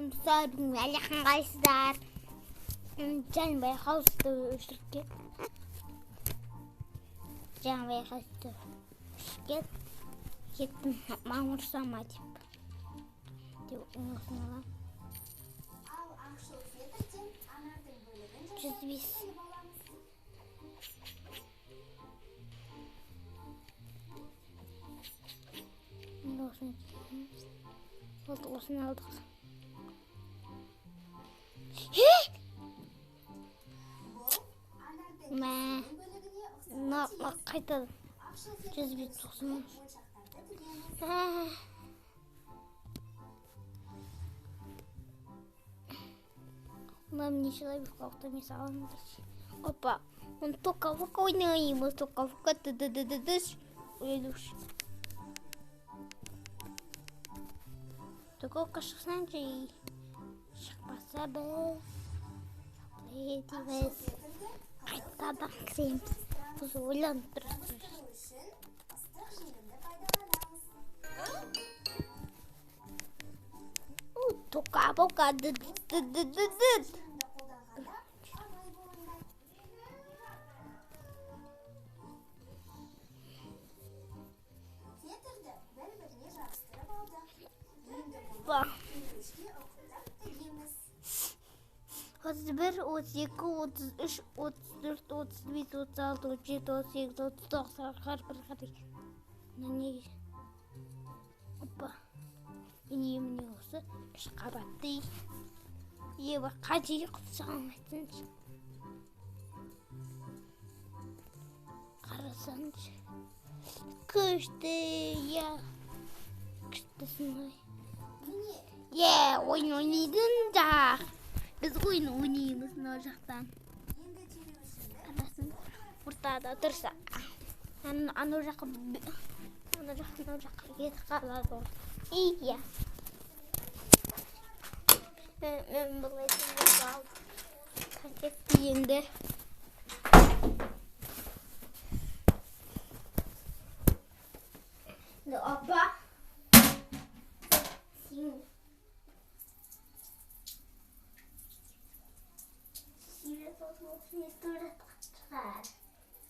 Достар, бүгін әлі қалайсыздар? Және байқаусызда өшіріп кет. Және байқаусызда өшіріп кеттім. Маған ұрса ма деп. Деп осыны аламын. Ал ақшыл фетрден анардың бөлігін 105. жасап аламыз. Енді осыны киеміз. Болды, осыны алдық. Хе! Бұл анардың Мә. кесілген бөлігіне ұқсауы Мына тиіс. Қайтадан. Ақшыл 105 фетрдің тоқсан үстіне үш. моншақтарды тігеміз. Нам не человек, как-то не саламыз. Опа, он только в ойнаймыз, только в д д д д д ойдуш. Только шықсаңшы, шықпаса біз Ақшыл етеміз. фетрді Қайтадан кіреміз. Біз ойланып тұрсыз. жабыстыру үшін ыстық желімді пайдаланамыз. Тока бока д д д д д. Желімді қолданғанда абай болыңдар. Фетрді бір-біріне жабыстырып алдық. Енді бұны Опа. түйгішке ұқыптап тігеміз. 31, 32, 33, 34, 35, 36, 37, 38, 39, 41, 42. Мына неге? Опа. Міне, міне осы үш қабатты үй. Ева, қанша үй қылып салған айтсаңшы. Қарасаңшы. Күшті, иә. Күштісің ғой. Міне, Е, ойын ойнайтын жақ. Біз ойын ойнаймыз мына жақтан. енді түйреуішімді Қарасын, ортада тұрса. Анау жаққа, анау жаққа, анау жаққа кетіп қалады ғой. Иә. Мен былай теңгеріп алдым. Кетті енді. Енді опа. Сен сүйреп осыны естіп жатқан шығар.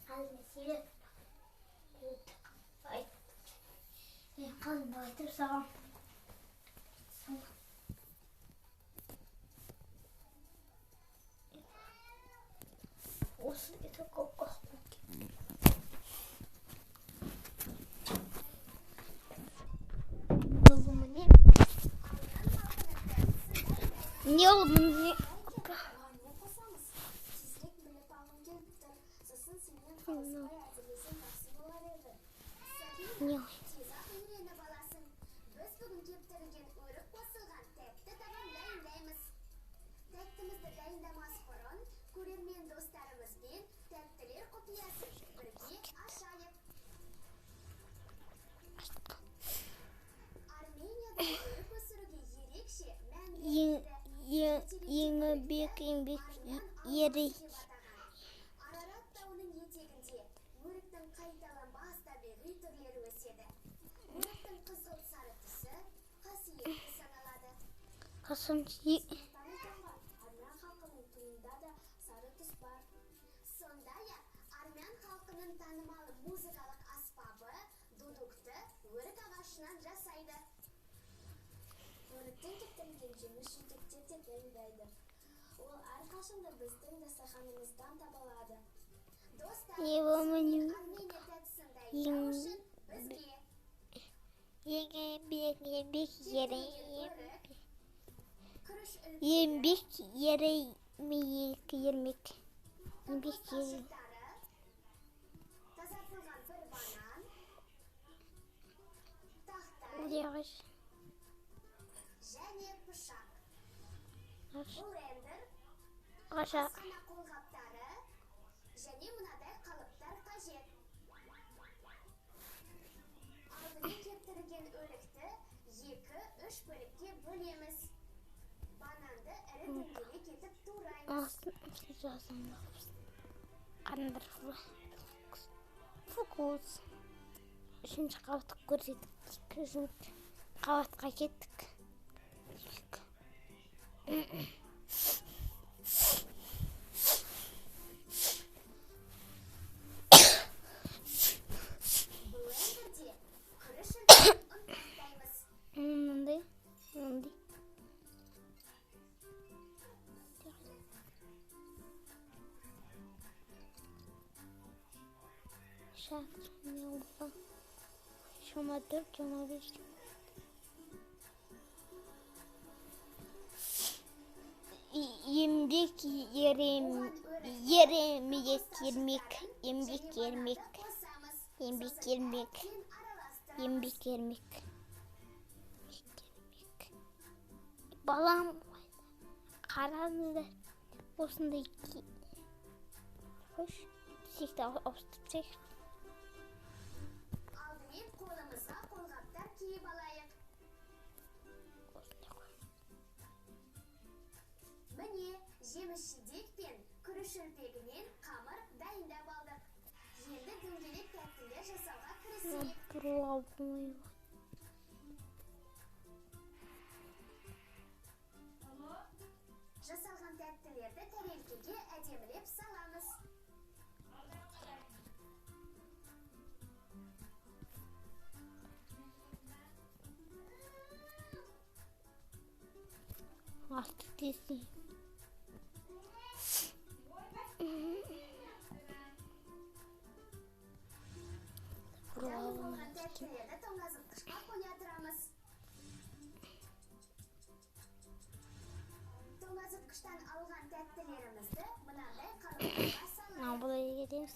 Қазір мен сүйреп айт. Мен қазір былай тұрып саламын. Осы это. Бұл міне. Не ол міне? Опа. Оған не қосамыз? Тезірек біліп алғым келіп тұр. Сосын сенен қалыспай әзірлесең жақсы болар еді. Сабина, Не? тез-ақ үйреніп аласың. Біз бүгін кептірілген өрік қосылған тәтті тағам дайындаймыз. Тәттімізді дайындамас бұрын көрермен достарымызбен тәттілер құпиясын бірге ашайық. Арменияда өрік өсіруге ерекше мән Ең беріледі. ең еңбек еңбек ері. Арарат тауының етегінде өріктің қайталанбас табиғи түрлері өседі. Өріктің қызғылт сары түсі қасиетті саналады. Қасым Сондықтан екен ғой, армян халқының туында да сары түс бар. Сондай-ақ армян халқының танымал музыкалық аспабы дудукты өрік ағашынан жасайды. Өріктен кептірілген жеміс жидектер де дайындайды. Ол әрқашанда біздің дастарханымыздан табылады. Достар, Ева, міне. Армения тәттісін дайындау үшін бізге Еңбек еңбек ері. өрік, күріш Еңбек ері ермек ермек. Еңбек ері. талшықтары, тазартылған бір банан, тақтай Ағаш. және пышақ, Ағаш. блендер, Ағаша. асхана қолғаптары және мынадай қалыптар қажет. Алдымен кептірілген өрікті 2-3 бөлікке бөлеміз. Бананды ірі дөңгелек етіп тураймыз. Қандыр фокус. Үшінші қабатты көрсетіп, үшінші қабатқа кеттік. Шақ, 24, 25. Еңбек ермек, ермек, еңбек ермек, еңбек ермек, еңбек ермек, ермек. Балам, қараңыздар, осындай қойшы, төсекті ауыстырып тастайық. Алдымен қолымызға қолғаптар киіп алайық. Осындай қой. Міне, жеміс жидек пен күріш үрпегінен қамыр дайындап алдық. Енді дөңгелек тәттілер жасауға кірісейік. Бұруға болмай ма? Жасалған тәттілерді тәрелкеге әдемілеп саламыз. Артық десең. Бұруға Дайын болған болмайды екен. тәттілерді тоңазытқышқа қоя тұрамыз. Тоңазытқыштан алған тәттілерімізді мынандай қалаптарға салайық. Мына былай кетеміз.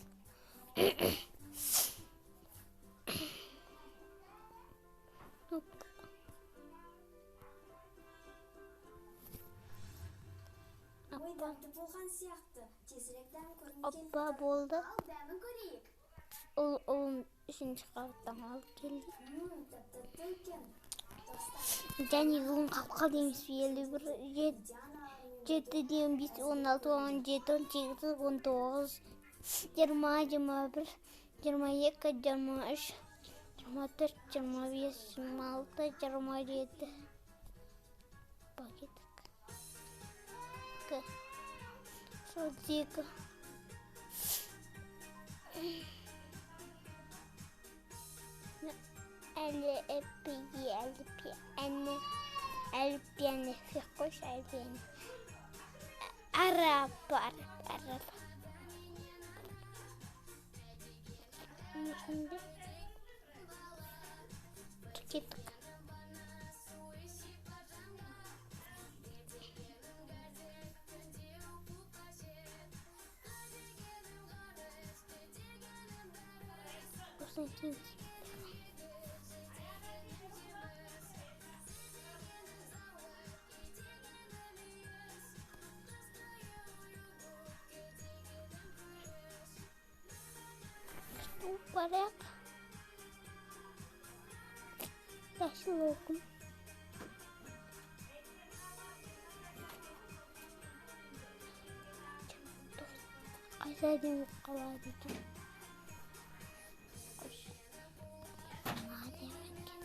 Оп. Ой, Аппа, дәмді болған сияқты. Тезірек дәм көргім аппа келіп тұр. болды. Ал дәмін көрейік. Ол ұлым үшінші қабаттан алып келді. Тәп-тәтті екен. Достар, Және ұлым қалып қалды емес пе? 51, Дианалармен 7-ден 5, 16, 17, 18, 19, 20, 21, 22, 23, 24, 25, 26, 27. Пакетик. 32. Әліппе, әліппе, әні, әліппені қойшы, әліппені. Арап, арап, арап. Şimdi кеттік. Осыдан кейін барайық. Жашыл лукум. Қайсы әдемі болып қалады екен? Қойшы. Мына әдемі екен.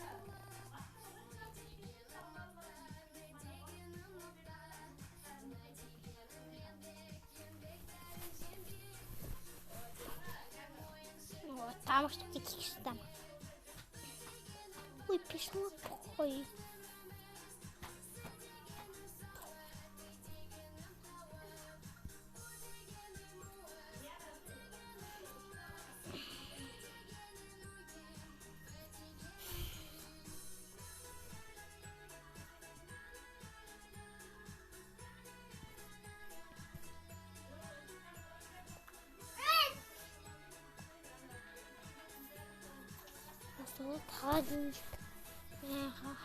О, тамақ ішіп кетейікші, тамақ. Ой, пішін қой. Осы тағы дейін. Аха.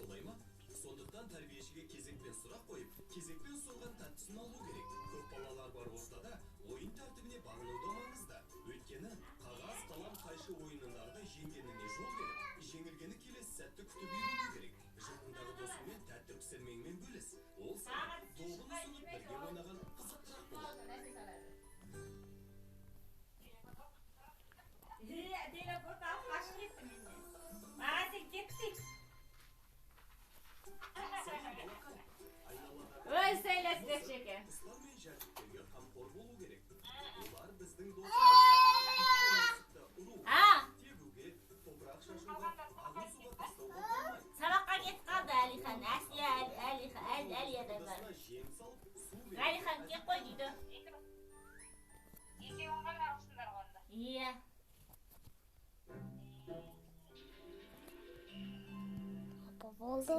Солай ма? Сондықтан тәрбиешіге кезекпен сұрақ қойып, кезекпен ұсынған тәттісін алу керек. Көп балалар бар ортада ойын тәртібіне бағыну да маңызды. Өйткені қағаз, қалам, қайшы ойынындағыдай жеңгеніне жол беріп, жеңілгені келесі сәтті күтіп үйрену керек. Жаныңдағы досыңмен тәтті пісірмеңмен бөліс. Ол саған добын ұсынып бірге ойнаған қызықтырақ болады. Өз сөйлестік жеке. Құстар мен жәндіктерге қамқор болу керек. Олар біздің досымыз. Тебуге, топырақ шашуға, ағын суға тастауға болмайды. Сабаққа кетіп қалды Әлихан. Әсия, Әлихан, Әлия да бар. Жем салып, су беріп. Әлихан, кеп қой дейді. Екеуің ғана ағылшындар ғой онда. Иә. Болды.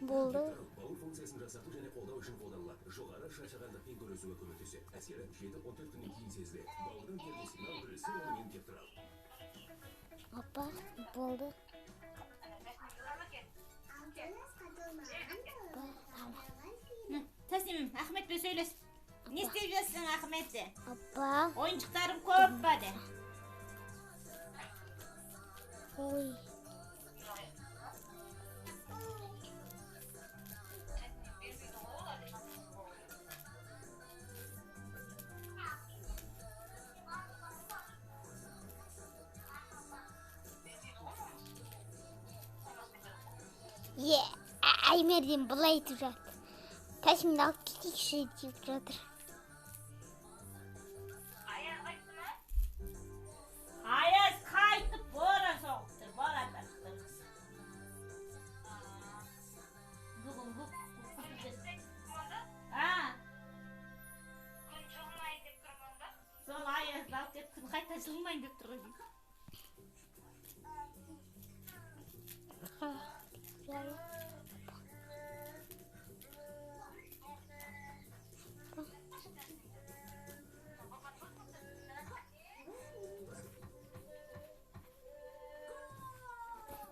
Болды. Бауыр функциясын жақсарту және қолдау үшін қолданылады. Жоғары шаршағандықпен күресуге көмектеседі. Әсері 7-14 күннен кейін сезіледі. Бауырдан келген сигнал бөлісу онымен кептірал. Апа, болды. Тәсімім, Ахметпен сөйлес. Не істеп жатсың, Ахмет де? Апа. Ойыншықтарым көп па де? Ой. Е, Аймерден былай айтып жатыр. Тәсімді алып кетейікші деп жатыр. Аяз қайтты ма? Аяз қайтып боран соғып тұр, боран тартып тұр. Бүгін бұл Күн жылынайын деп тұр мұнда. Сол аязды алып кетіп, күн қайта жылынайын деп тұр ғой деймін.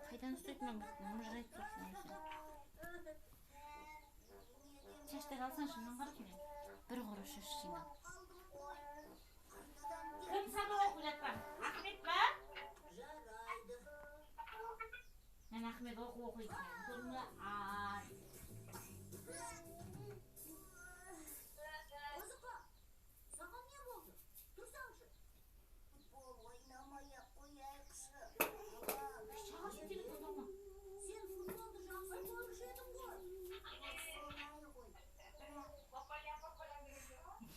Қайдан ұстайды мына мыжырайтып тұрсың сен. Шаштар алсаңшы, мынаны қарашы мен. Бір құры шаш жинап. Кім сабақ оқып жатқан? Ахмет па? Мен Ахмет оқу оқиды. Көрме ай. Қозықа, саған не болды? Тұрсаңшы. Футбол ойнамай-ақ қояйықшы. Шағасын телефон алма. Сен футболды жақсы көруші едің ғой. Солай ғой.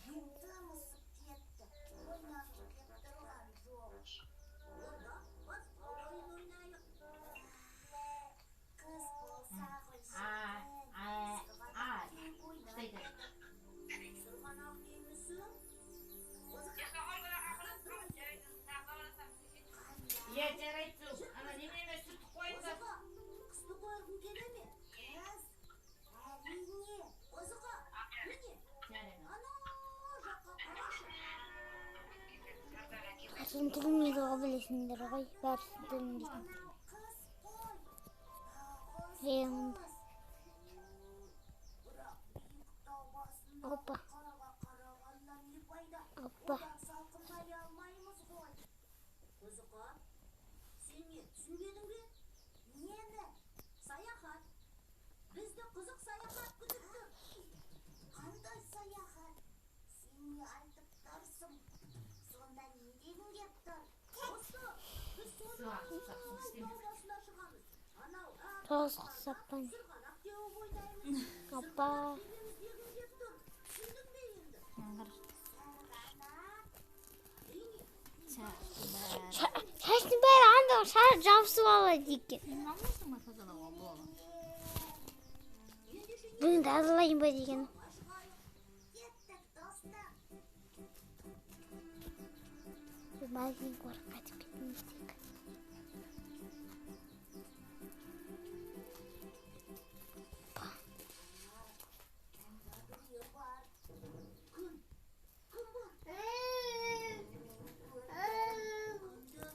Бірақ тынысып кетті. Ойнағым кеп тұрған жоқ. Онда басқа ойын ойнайық. Қыз болса ғой Ай, ай, ай. сырғанақ Күшті айтады. Сырғанақ деймісің? Иә, жарайды. Ана неменеме сүртіп қойыңдар. Қозықа, қысты қойғың келе ме? Қыз, әрине. Қозықа, міне, Жарайды. ана жаққа қарашы. Бәрін тілмейді ғой, білесіңдер ғой. Бәрісін тілмейтін. Анау қыз қой. Нағыз Енді. қыз. Бірақ биік тау басында Опа. қарға қарағаннан не пайда? Опа. Одан салқындай алмаймыз ғой. Қозықа, сен не түсінбедің бе? Нені? Саяхат. Бізді қызық саяхат күтіп тұр. Қандай саяхат? Сен не айтып тұрсың? Сонда не дегің кеп тұр? Осы, біз Су ағызып су істеймін. тау басына шығамыз. Анау Тоғыз қысаппын. сырғанақ теуіп ойнаймыз. Апа. Тебеміз дегің кеп тұр. Түсіндің бе енді? Мынаны қарашы. Сырғанақ. Әрине. Шаштың бәрі. Шаштың бәрі анда шар жабысып алады екен. Сен алмайсың ба тазалауға болады? Ендеше Бүгін тазалайын ба деген. шығайық. Кеттік, достар. Магазин көріп қайтып кетеміз тек. Не бар? Кім? Кім бар? Күнді.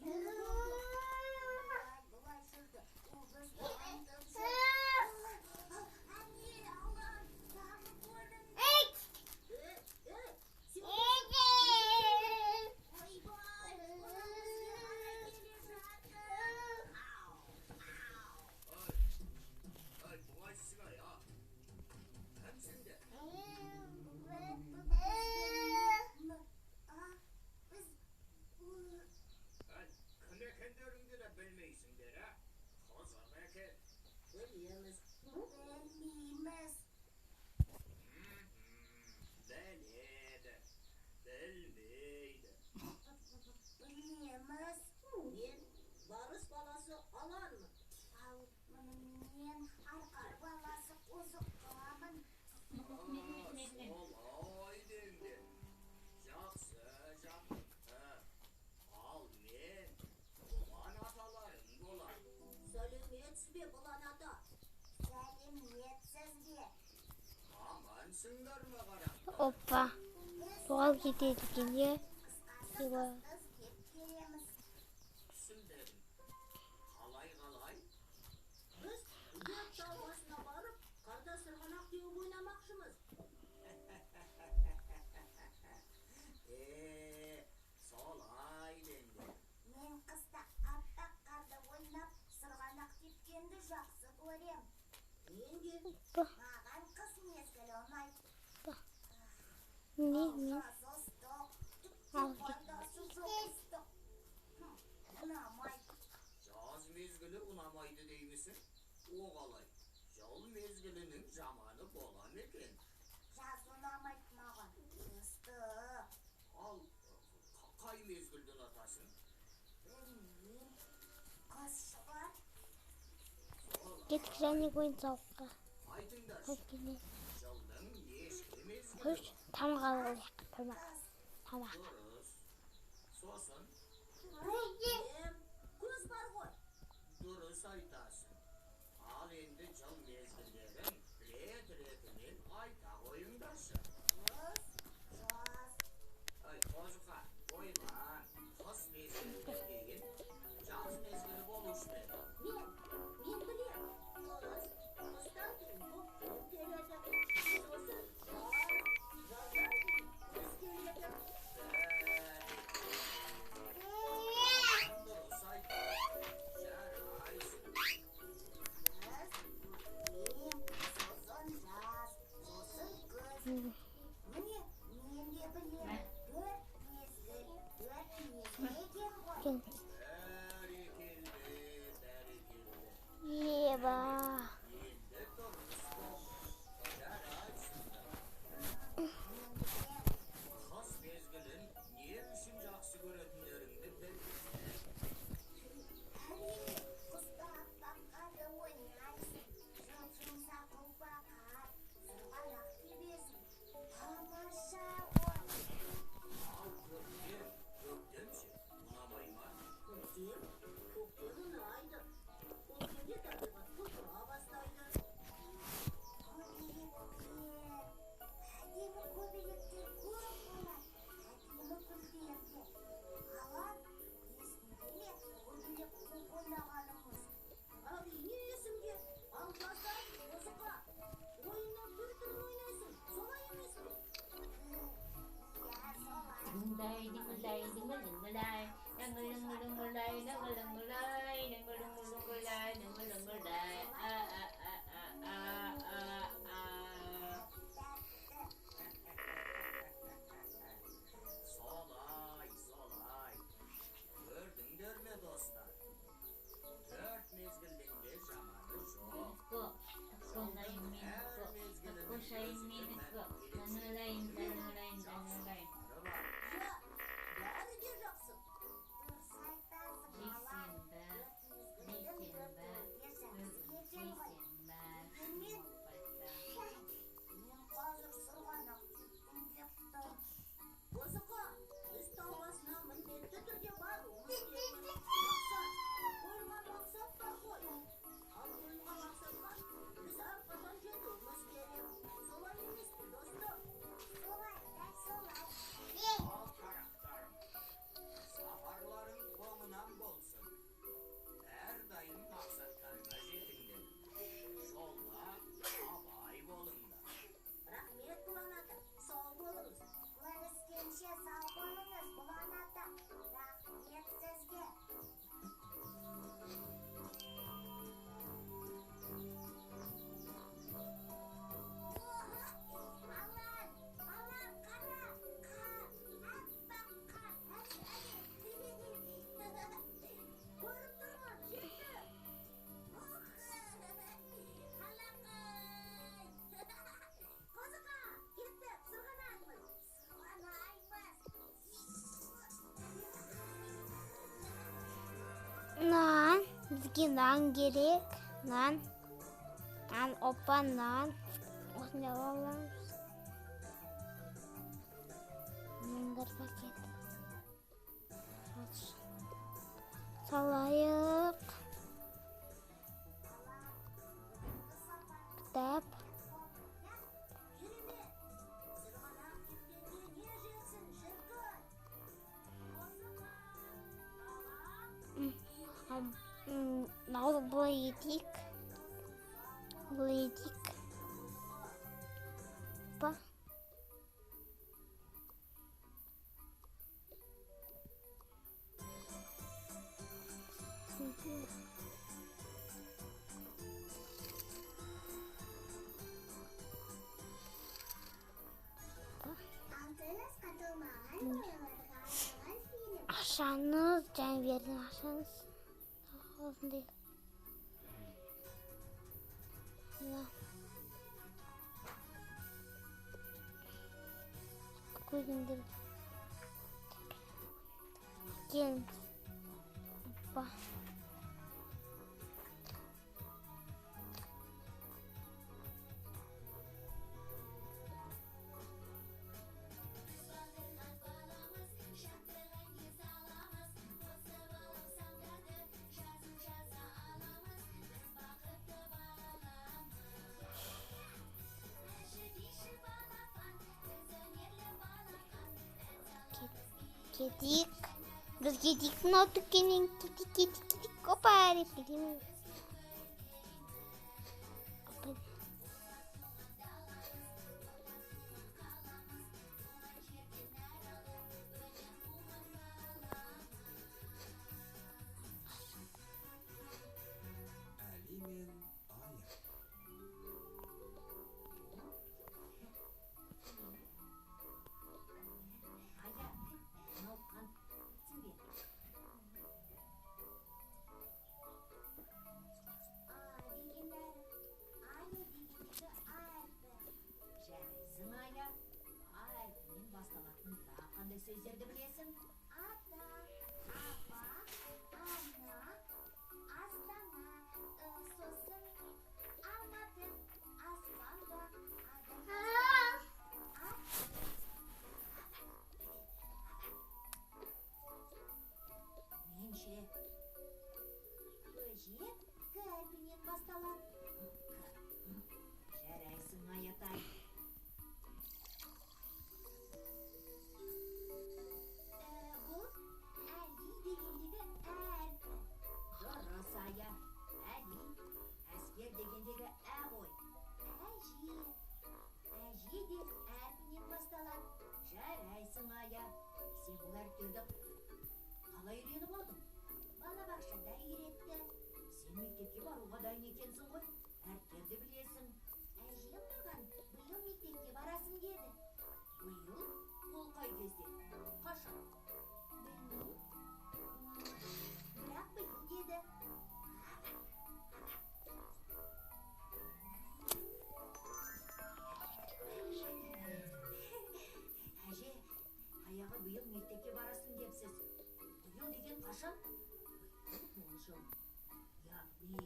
Не болды? Былай, былай жүрді. Ол бізді аңдып Білеміз. Білмейміз. Біледі. Білмейді. Білеміз. Мен барыс баласы Аланмын. Ал мен арқар баласы Қозықамын. Солай деңдер. Жақсы, жақсы. Ал мен бұлан аталарың болар. Сәлеметсіз бе, бұлан ата? Сәлеметсіз бе? Амансыңдар ма, қарақтар? Опа. Жоғалып кетеді екен, иә? Қысқасы, Еба. қысты іздеп келеміз. Түсінбедім. Қалай, қалай? Біз Ұят тау басына барып, қарда сырғанақ теуіп ойнамақшымыз. Е, солай деңдер. Мен қыста аппақ қарда ойнап, сырғанақ тепкенді жақсы көрем. Мен де. Опа. Маған қыс мезгілі ұнайды. Не, мен Жаз ыстық, түкте Ал, пайдасы жоқ ыстық. Ұнамайды. Жаз мезгілі ұнамайды деймісің? О қалай? Жыл мезгілінің жаманы бола ма екен? Жаз ұнамайды маған. Ыстық. Ал қай мезгілді ұнатасың? Білмеймін. Қыс шығар. Солай. Кеттік және ойын сауыққа. Айтыңдаршы, Қойып жылдың неше мезгілі Қойшы, бар? тамақ алайық. Тамақ. Тамақ. Дұрыс. Сосын? Көз бар ғой. Дұрыс айтасың. Ал енді жыл мезгілдерін рет-ретімен айта қойыңдаршы. Қыс, жаз, Ай, Қозықа, ойлан. Қыс мезгілінен кейін жаз мезгілі болушы ма еді? Мен білем. Қыс, қыстан кейін көктем келеді. Сосын жаз, жаздан кейін күз келеді. Дұрыс айттың. Жарайсың. Қыс, көктем, сосын жаз, сосын күз. Міне, мен де білем. Төрт мезгіл, төрт мезгіл екен ғой. Екен. Бәрекелді, бәрекелді. Еба. Енді дұрыс болды. Жарайсыңдар. Қыс мезгілін не үшін жақсы көретіндеріңді біл. Әрине, қыста аппақ қарда ойнайсың. Жұп-жұмсақ ұлпа қар, сырғанақ тебесің. Тамаша ғой. Ал көктем, көктем ше, ұнамай ма? Көктем, көктем ұнайды. Көктемде табиғат құлпыра бастайды. Көбелектер. Әдемі көбелектер көп болады. Әдемі гүлдер де. Алан, есіңде ме көбелек қуып ойнағанымыз? Әрине есімде. Ал жазда, Қозықа, ойынның бір түрін ойнайсың. Солай емес пе? Иә, солай. Дыңдай, дыңгылдай, дыңгыл-дыңгылдай, дыңгыл-дыңгыл-дыңгылдай, дыңгыл-дыңгылдай, дыңгыл-дыңгыл-дыңгылдай, дыңгыл-дыңгылдай, а а а а а а а. Солай, солай. Көрдіңдер ме, достар? Төрт мезгілдің де жаманы жоқ. Менікі, таққонайын менікі, таққошайын менікі, танылайын, танылайын, танылайын. Жақсы бар. Иә, бәрі де жақсы. Дұрыс айтасың, Алан. Жексенбі, Төрт мезгілдің бейсенбі, төртеуі де жақсы бүгін екен ғой. сейсенбі, Мен Мен қазір сырғанақ тепкім кеп тұр. Қозықа, біз тау басына міндетті түрде баруымыз керек. Мақсат, қойылған мақсат бар ғой. Ал қойылған мақсатқа біз әрқашан жетуіміз керек. Солай емес пе, достар? Солай, Бізге нан керек. Нан. Нан, опа, нан. Осындай ала аламыз. Нандар пакет. Салайық. Кітап. Мынау былай етейік. Былай етейік. Опа. Ақшаңыз, және берген ақшаңыз. Осындай. Көзіңдер. Келіңіз. Опа. Кетейік. Біз кетейік мынау дүкеннен. Кетейік, кетейік, кетейік. Опа деп кетеміз. Опа. Әли мен Ая. Ая, мынау қант бе? А деген әріп, Аня дегендегі А әрпі. Жарайсың, Ая. А әрпінен басталатын тағы қандай сөздерді білесің? Ата, апа, ана, Астана, сосын Алматы, аспанда, адам, ат. Мен ше? Көже К әрпінен басталады. К. Жарайсың, Аятай. Бұл Әли дегендегі Ә әрпі. Дұрыс, Ая. Әли. Әскер дегендегі Ә ғой. Әже. Әже де Ә әрпінен басталады. Жарайсың, Ая. Сен бұл әріптерді қалай үйреніп алдың? Балабақшада үйретті. Сен мектепке баруға дайын екенсің ғой. Әріптерді білесің. Әжем маған биыл мектепке барасың деді. Биыл? Ол қай кезде? Қашан? Білмеймін. Бірақ биыл деді. Әже, аяғы биыл мектепке барасың депсіз. Биыл деген қашан? Биыл бұл жыл. Яғни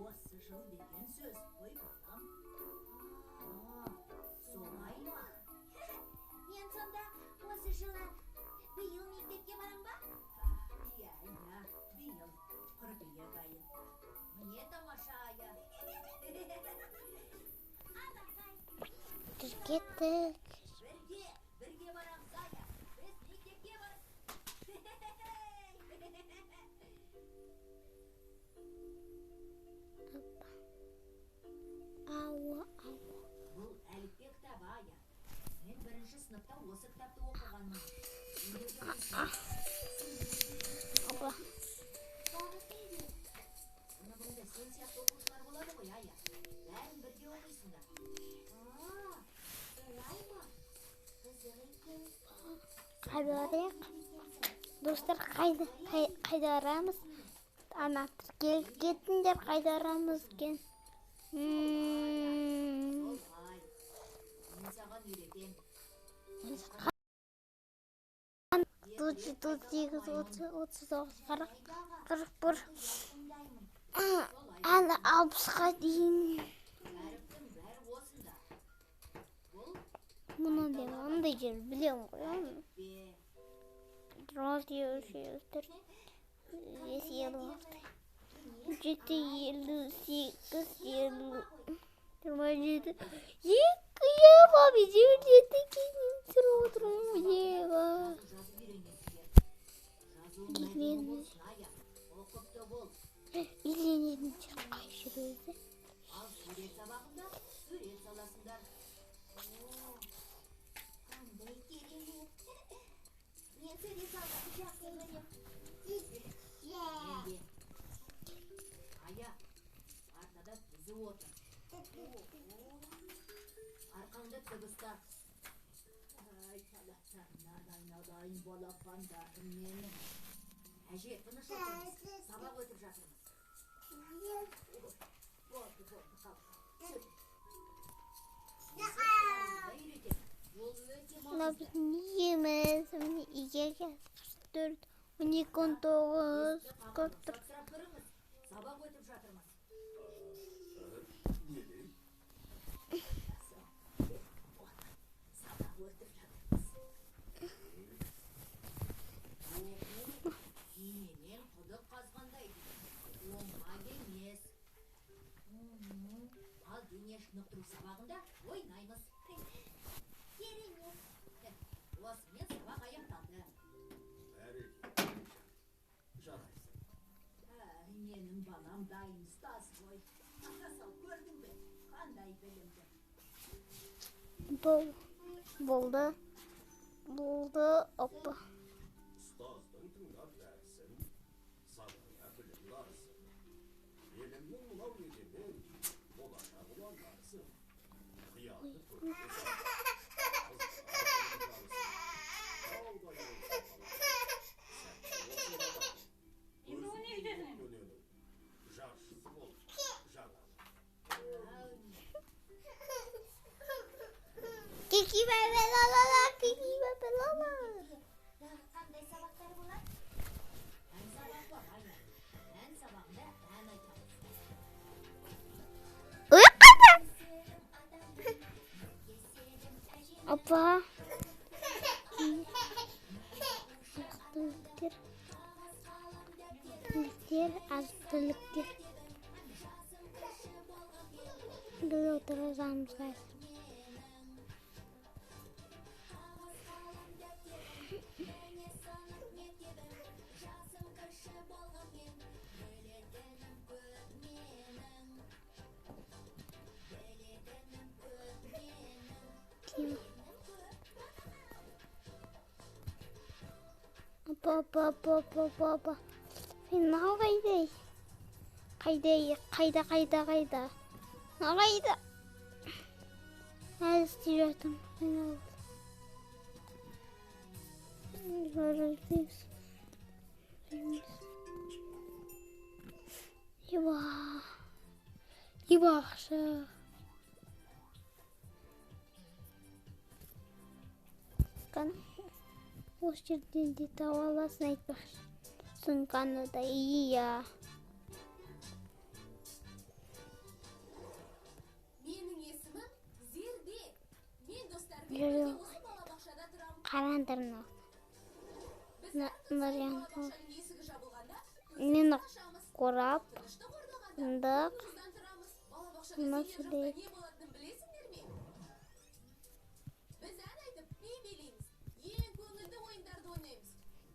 осы жыл деген сөз қой, балам. А, солай ма? Мен сонда осы жылы биыл мектепке барам ба? Иә, иә, биыл қыркүйек айы. Міне тамаша, Ая. Алақай. Біз кеттік. Бірге, бірге барамыз, Ая. Біз мектепке бар. Опа. Ауа, ауа. Бұл әліппе кітабы, Ая. Мен бірінші сыныпта осы кітапты оқығанмын. Сендер де оқисыңдар. Опа. Бағыт үйде. Сыныбыңда сен сияқты оқушылар болады ғой, Ая. Бәрін бірге оқисыңдар. А, солай ма? Қызық екен. Қайда барайық? Достар, қайда, қайда барамыз? Ана, тіркеліп кетіңдер, қайда барамыз екен? Солай. Мен саған үйретем. 37, 38, 30, 39, 40, 41. Әлі 60-қа дейін. Әріптің бәрі осында. Бұл Мынандай мынандай жер білемін ғой оны. бе. 1, 2, 3, 4, 5, 56, 7, 58, 50, 27, 2, еба, 27 кейін түсіріп отырмын, еба. Жазып үйренесіңдер. Жазуың Келмеді. мәдени болсын, Ая. Ұқыпты бол. Үйленетін жер қай жер өзі? Ал сурет сабағында сурет саласыңдар. Қандай керемет. Мен сурет салғанды жақсы көремін. Мен де. Ая, партада түзу отыр. Арқаңды тік ұста. Ай, талаптарынан айналайын балапандарым менің. Әже, тыныш отырыңыз. Сабақ өтіп жатырмыз. Болды, болды, қалды. Жүр. Сұрағыңызды үйретемін. Ол өте Мына маңызды. біздің үйіміз, міне үйге қазір 44, 12, 19, Есікті қағып 44. рұқсат сұрап кіріңіз. Сабақ өтіп жатырмыз. Нелей? Сабақ өтіп жатырмыз. Оқу инемен құдық қазғандай дейді. Оңай емес. Ал дене шынықтыру сабағында ойнаймыз. Керемет. Осымен сабақ аяқталды. Бәрекелді. Жарайсың. Әй, менің балам дайын ұстаз ғой. Ата көрдің бе? Қандай білімді. Бол, болды, болды, опа. Ұстаздың тыңдап дәрісін, санаңа білім дарысын. Елімнің мынау егемен, болашақ ұландарысың. Қиялды көрке сал, қыздар болып жарысың. Таудай болса балаң, сәтті болсын балаң. Енді оны не күтесің? Дөненің жаршысы бол, жаңаның. Кики бәбе ла ла ла, кики бәбе ла ла. Тағы қандай сабақтар болады? Ән сабағы бар, Ая. Ән сабағында ән айтамыз. Ой, қайда? Опа. Азық-түліктер. Түліктер, азық-түліктер. Біз отырғызамыз қазір. Тима. Опа, опа, опа, опа, опа, опа. Мынау қайда? Қайда, қайда, қайда, қайда? Мынау қайда? Әлі істеп жатырмын. Финал. Еба. Еба ақша. Қане, осы жерден де таба аласың айтпақшы. Сумканы да, иә. Менің есімім Зерде. Мен достарыммен Зерде. бірге осы балабақшада тұрамын. Қараңдар мынау. Біз Мына- әр күн сайын мына балабақшаның есігі жабылғанда Мені ашамыз. қорап, Тыныштық орнағанда тындық. орнымыздан тұрамыз. Балабақшада Мына сендер жоқта сурет. не болатынын білесіңдер ме? Біз ән айтып, би билейміз. Ең көңілді ойындарды ойнаймыз.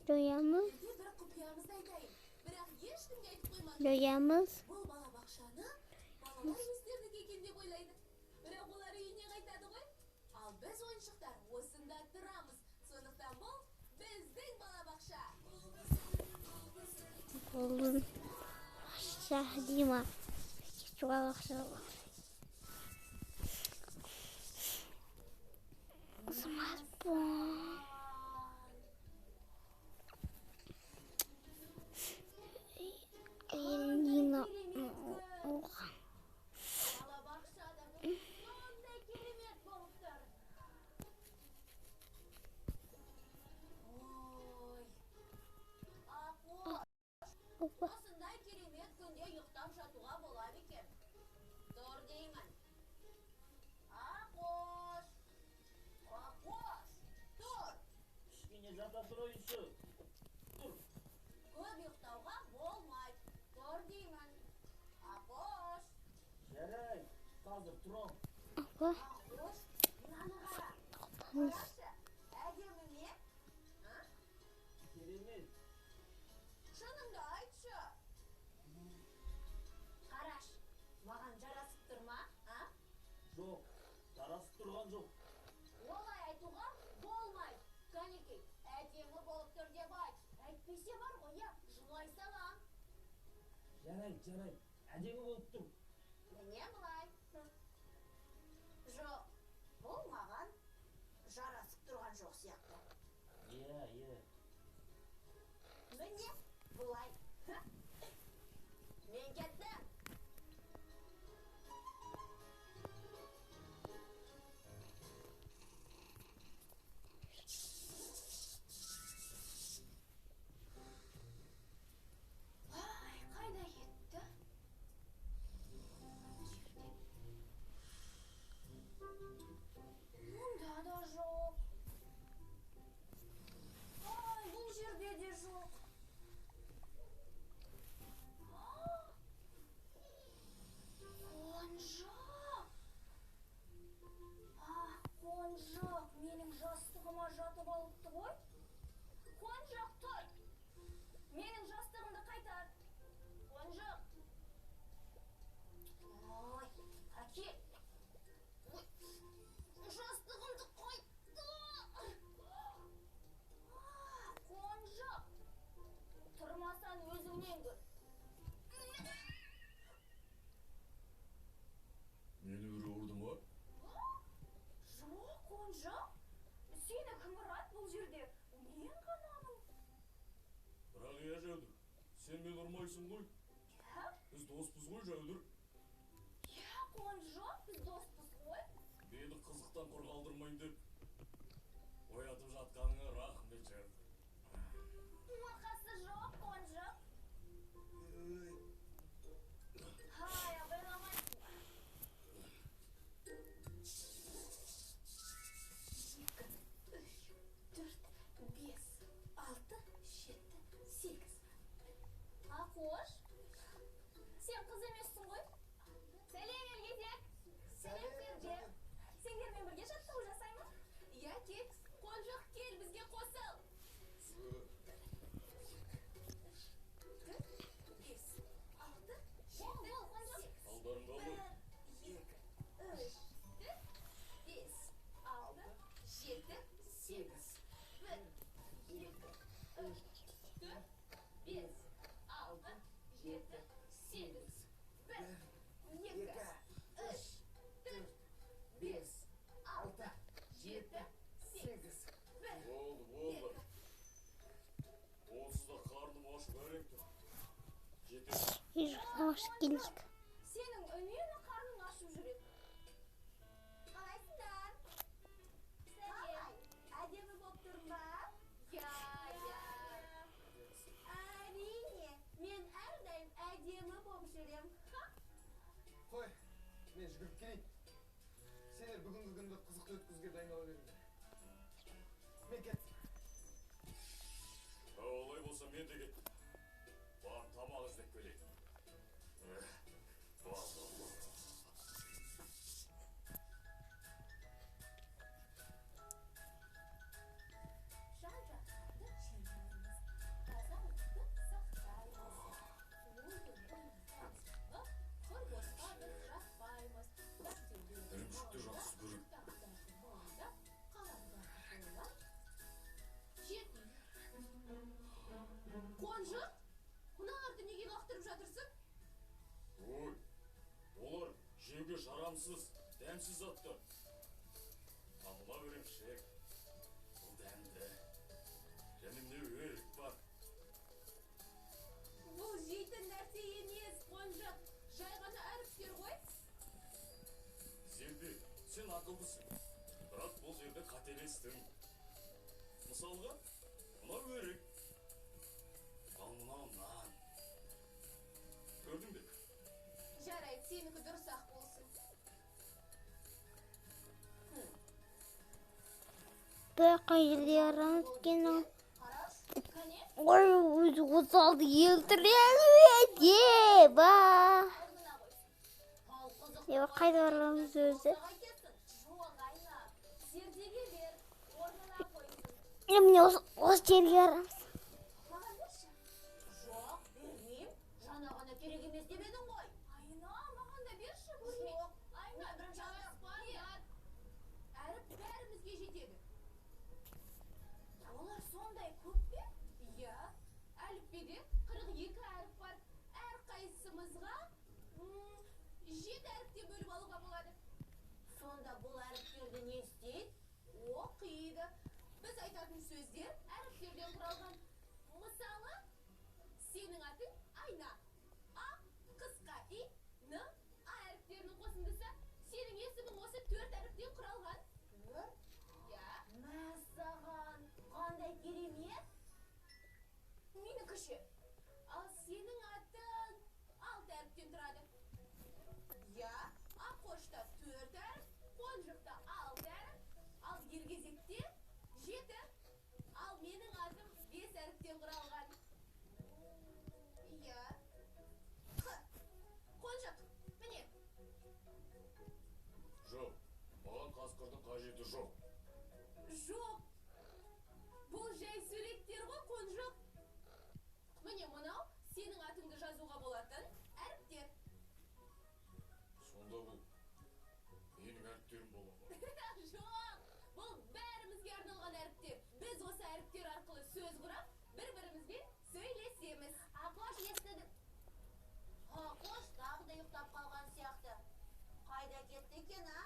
Жоямыз, Сіздерге бір құпиямызды айтайын. Бірақ ешкімге айтып қоймаңыз. жоямыз. Бұл балабақшаны балалар өздерінікі екен деп ойлайды. Бірақ олар үйіне қайтады ғой. Ал біз ойыншықтар осында тұрамыз. Сондықтан бұл біздің балабақша. Қолын ақша Дима. Ақша. Смартфон. Нина. Балабақшада бұл сондай керемет болып тұр. Ой, Аққу, Опа. осындай керемет күнде ұйықтап Кішкене жата тұрайыншы. Тұр. Көп ұйықтауға болмайды. Тұр деймін. Ақош. Жарайды, қазір тұрам. Апа. Ақош, мынаны қара. Қарашы, әдемі ме? А? Керемет. Шыныңды айтшы. Қараш, маған жарасып тұр ма, а? Жоқ, жарасып тұрған жоқ. Олай айтуға болмайды. Кәнекей, әдемі болып тұр деп айт. Әйтпесе бар ғой, я, жылай салам. Жарайды, жарайды, әдемі болып тұр. Міне былай. Жоқ, бұл маған жарасып тұрған жоқ сияқты. Иә, иә. Міне былай. Мен кеттім. Ай, қайда кетті? Ана жерде. Мұнда да жоқ. Ай, бұл жерде де жоқ. Қонжық! Ах, Қонжық, менің жастығыма жатып алыпты ғой. Қонжық, тұр! Менің жастығымды қайтар. Қонжық! Ой, әкел! Ой, жастығымды қайтар! Қонжық! Тұрмасаң өзіңнен көр. Мені біреу ұрды ма? Жоқ, Қонжық. Сені кім ұрады бұл жерде? Мен ғанамын. Бірақ иә, Жәудір, сен мені ұрмайсың ғой. Иә? Біз доспыз ғой, Жәудір. Иә, Қонжық, біз доспыз ғой. Мені қызықтан құр қалдырмайын деп оятып жатқаныңа рахмет, Жәудір. Оқасы жоқ, Қонжық. Ай, абайламайсың ба? 2, 3, 4, 5, 6, 7, 8. Ақош, сен қыз емессің ғой? Сәлем, елгезек. Сәлем, Серде. Сендермен бірге жаттығу жасай ма? Иә, кекс. Қонжық, кел, бізге қосыл. 4, 5, 6, 7, 8. Алдарыңда ғой. 1, 2, 3, 4, 5, 6, 7, 8. 1, 2, 3, 4, 5, 6, 7, 8. 1, 2, 3, 4, 5, 6, 7, 8. 1, Болды, болды. Онсыз да қарным ашып әрең тұр. Жетеді. Үй жақтан келейік. Сенің үнемі қарның ашып жүреді. Қалайсыңдар? Қалай? Әдемі болып тұрмын ба? Иә, иә. Әрине, мен әрдайым әдемі болып жүрем. Қой, мен жүгіріп келейін. Сендер бүгінгі күнді қызықты өткізуге дайындала беріңдер. Мен кеттім. Олай болса мен де кеттім. Барып тамақ іздеп келейін. Жан-жақтарды жинаймыз, тазалықты сақтаймыз. Ой, құр босқа біз жатпаймыз. Дәптерлерді Ірімшікті жақсы көрем. Кітаптарды мойындап, қаламдарды ойлап, жетейік. Қонжық, мыналарды неге лақтырып жатырсың? Ой, олар жеуге жарамсыз, дәмсіз заттар. Ал мынау ірімшік, бұл дәмді. Және мынау өрік бар. Бұл жейтін нәрсе емес, Қонжық. Жай ғана әріптер ғой. Зерде, сен ақылдысың. Бірақ бұл жерде қателестің. Мысалға, мынау өрік. Ал мынау нан. Көрдің бе? Жарайды, сенікі дұрыс ақ болсын. Қай жерде барамыз екен ал? Ой, өзі 36 өлтіреді. Еба. Еба, қайда барамыз өзі? Зердеге бер, орнына қойсын. Міне, осы жерге барамыз. Маған берші. Жоқ, бермеймін. Жаңа ғана керек емес деп едің ғой. Айна, маған да берші. Жоқ. Айна, Мен бірінші жараспайды. Әріп бәрімізге жетеді. Олар сондай көп пе? Иә, әліппеде 42 әріп бар. Әрқайсымызға 7 әріптен бөліп алуға болады. Сонда бұл әріптерді не істейді? Оқиды. Біз айтатын сөздер әріптерден құралған. Мысалы, сенің атың Айна. А, қысқа И, Н, А әріптерінің қосындысы. Сенің есімің осы 4 әріптен құралған. 4? Иә. Мәссаған, қандай керемет! Менікі ше. Ал сенің атың 6 әріптен тұрады. Иә, Ақошта 4 әріп, Қонжықта 6 әріп, ал Елгезекте 7. Ал менің атым 5 әріптен құралған. Иә. Қ. Қонжық, міне. Жоқ, маған қасқырдың қажеті жоқ. Жоқ. Бұл жай суреттер ғой, Қонжық. Міне, мынау сенің атыңды жазуға болатын әріптер. Сонда бұл менің әріптерім бола ма? Жоқ, бұл бәрімізге арналған әріптер. Біз осы әріптер арқылы сөз құрап, бір-бірімізбен сөйлесеміз. Ақош естіді. Ақош тағы да ұйықтап қалған сияқты. Қайда кетті екен, а?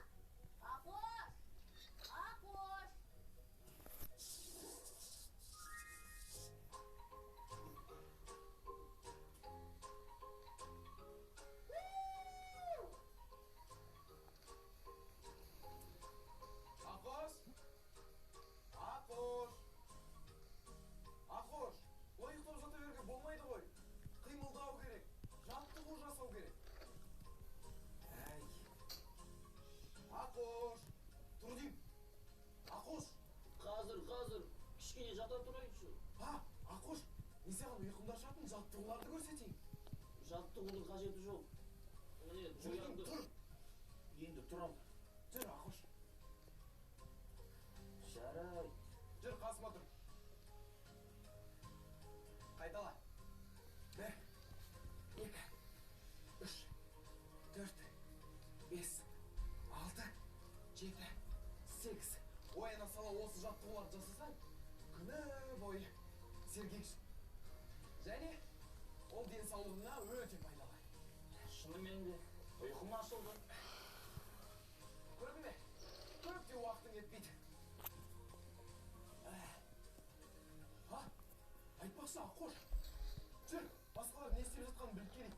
Ақош! Ақош! Ақош! Ақош! Ақош! Олай ұйықтап жата беруге болмайды ғой. Қимылдау керек, жаттығу жасау керек. Әй. Ақош! Тұр деймін. Ақош! Қазір, қазір, кішкене жата тұрайыншы. А, Ақош, мен саған ұйқымды ашатын жаттығуларды көрсетейін. Жаттығудың қажеті жоқ. Міне, Жүр деймін, оянды. тұр. Енді тұрам. Жүр, Ақош. Жарайды. Жүр, қасыма тұр. Қайтала. 1, 2, 3, 4, 5, 6, 7, 8. Ояна сала осы жаттығуларды жасасаң, күні бойы сергексің. Және ол денсаулығыңа өте пайдалы. Шынымен де ұйқым ашылды. Көрдің бе? Көп те уақытың кетпейді. А, айтпақшы, Ақош. Жүр, басқалар не істеп жатқанын біліп келейік.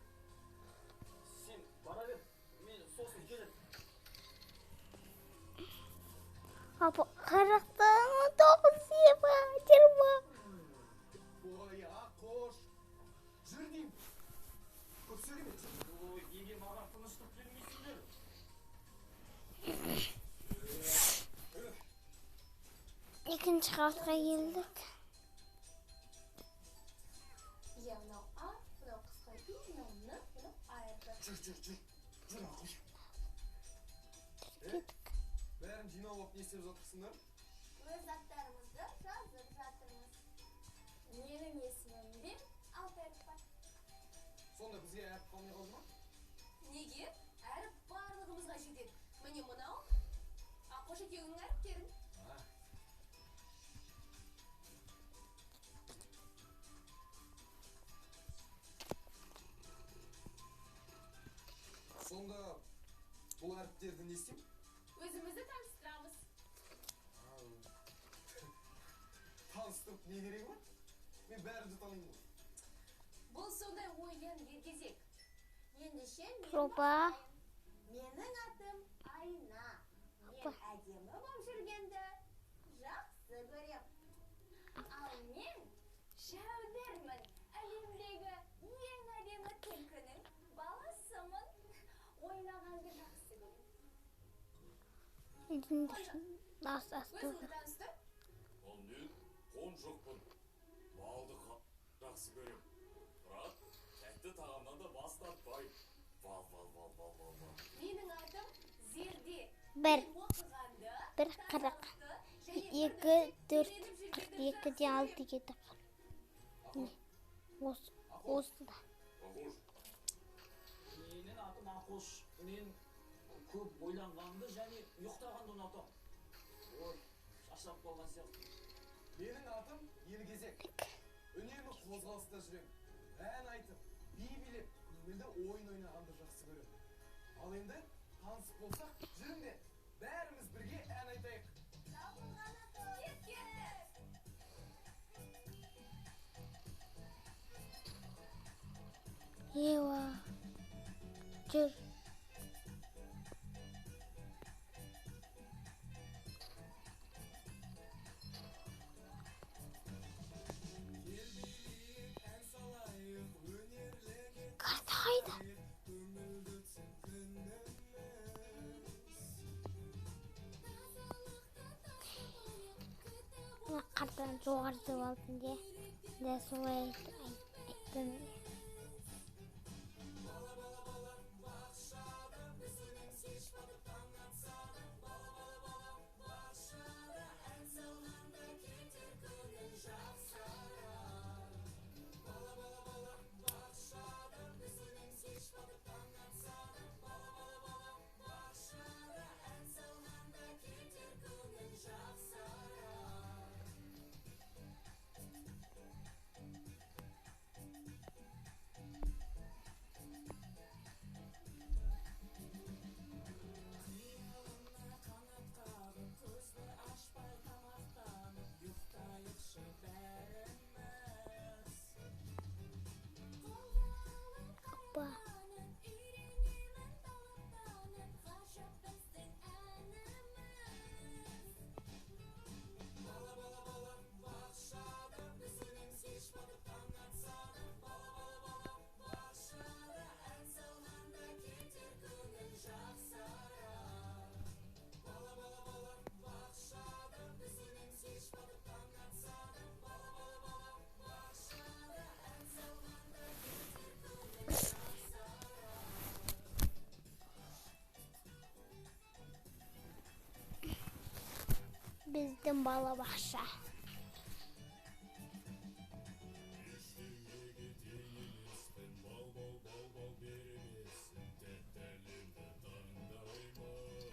Сен бара бер, мен сосын келіп. Апа, 40-тан 19, еба, 20. Ой, Ақош. Жүр деймін. Көп сөйлеме, жүр. Ой, неге маған тыныштық бермейсіңдер? Екінші қабатқа келдік. Иә, мынау А, мынау қысқа И, мынау Н, мынау А әрпі. Жүр, жүр, жүр. Жүр, Ақош. Кеттік. Бәрін жинап алып не істеп жатырсыңдар? Өз аттарымызды жазып жатырмыз. Менің есімімде 6 әріп бар. Сонда бізге әріп қалмай қалды ма? Неге? Әріп барлығымызға жетеді. Міне, мынау Ақош екеуіңнің әріптерің. А, Сонда бұл әріптерді не істеймін? Өзімізді таныстырамыз. Таныстырып не керегі бар? Мен бәрін де танимын ғой. Бұл сондай ойын, Елгезек. Ендеше мен Жоба. бастайын. Менің атым Айна. Мен әдемі болып жүргенді жақсы көрем. Ал мен Жәудірмін. Әлемдегі ең әдемі түлкінің баласымын. Ойнағанды жақсы көрем. Асты. Өзіңді таныстыр. жоқпын. Балды жақсы көрем. Бірақ тәтті тағамнан да бас тартпаймын. Бал, бал, бал, бал, бал, бал. Менің атым Зерде. 1 Оқығанды, 1 40 2 4 42 де 6 7 40. Осы осы да. Ақош. Менің атым Ақош. Мен көп ойланғанды және ұйықтағанды ұнатамын. Ой, шаршап қалған сияқты. Менің атым Елгезек. Үнемі қозғалыста жүремін. Ән айтып, би билеп, көңілді ойын ойнағанды жақсы көремін. Ал енді танысып болсақ, жүріңдер, бәріміз бірге ән айтайық. Ева. Жүр. Карта қайда? Мына картаны жоғары деп алдым де. Да солай айттым. Опа. Біздің балабақша. Ештеңеге тең емеспін, бал, бал, бал, бал беремесін, тәтті әлемді таңдаймын.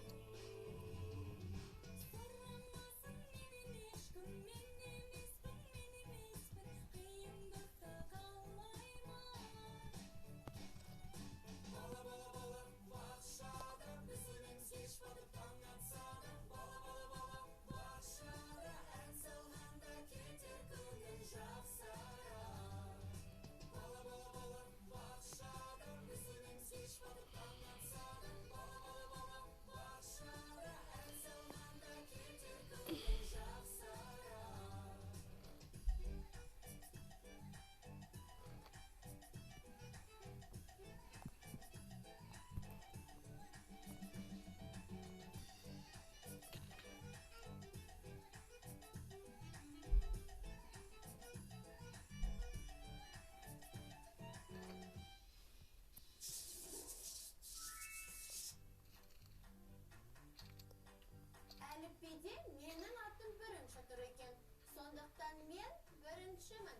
Әліпбиде менің атым бірінші тұр екен. Сондықтан мен біріншімін.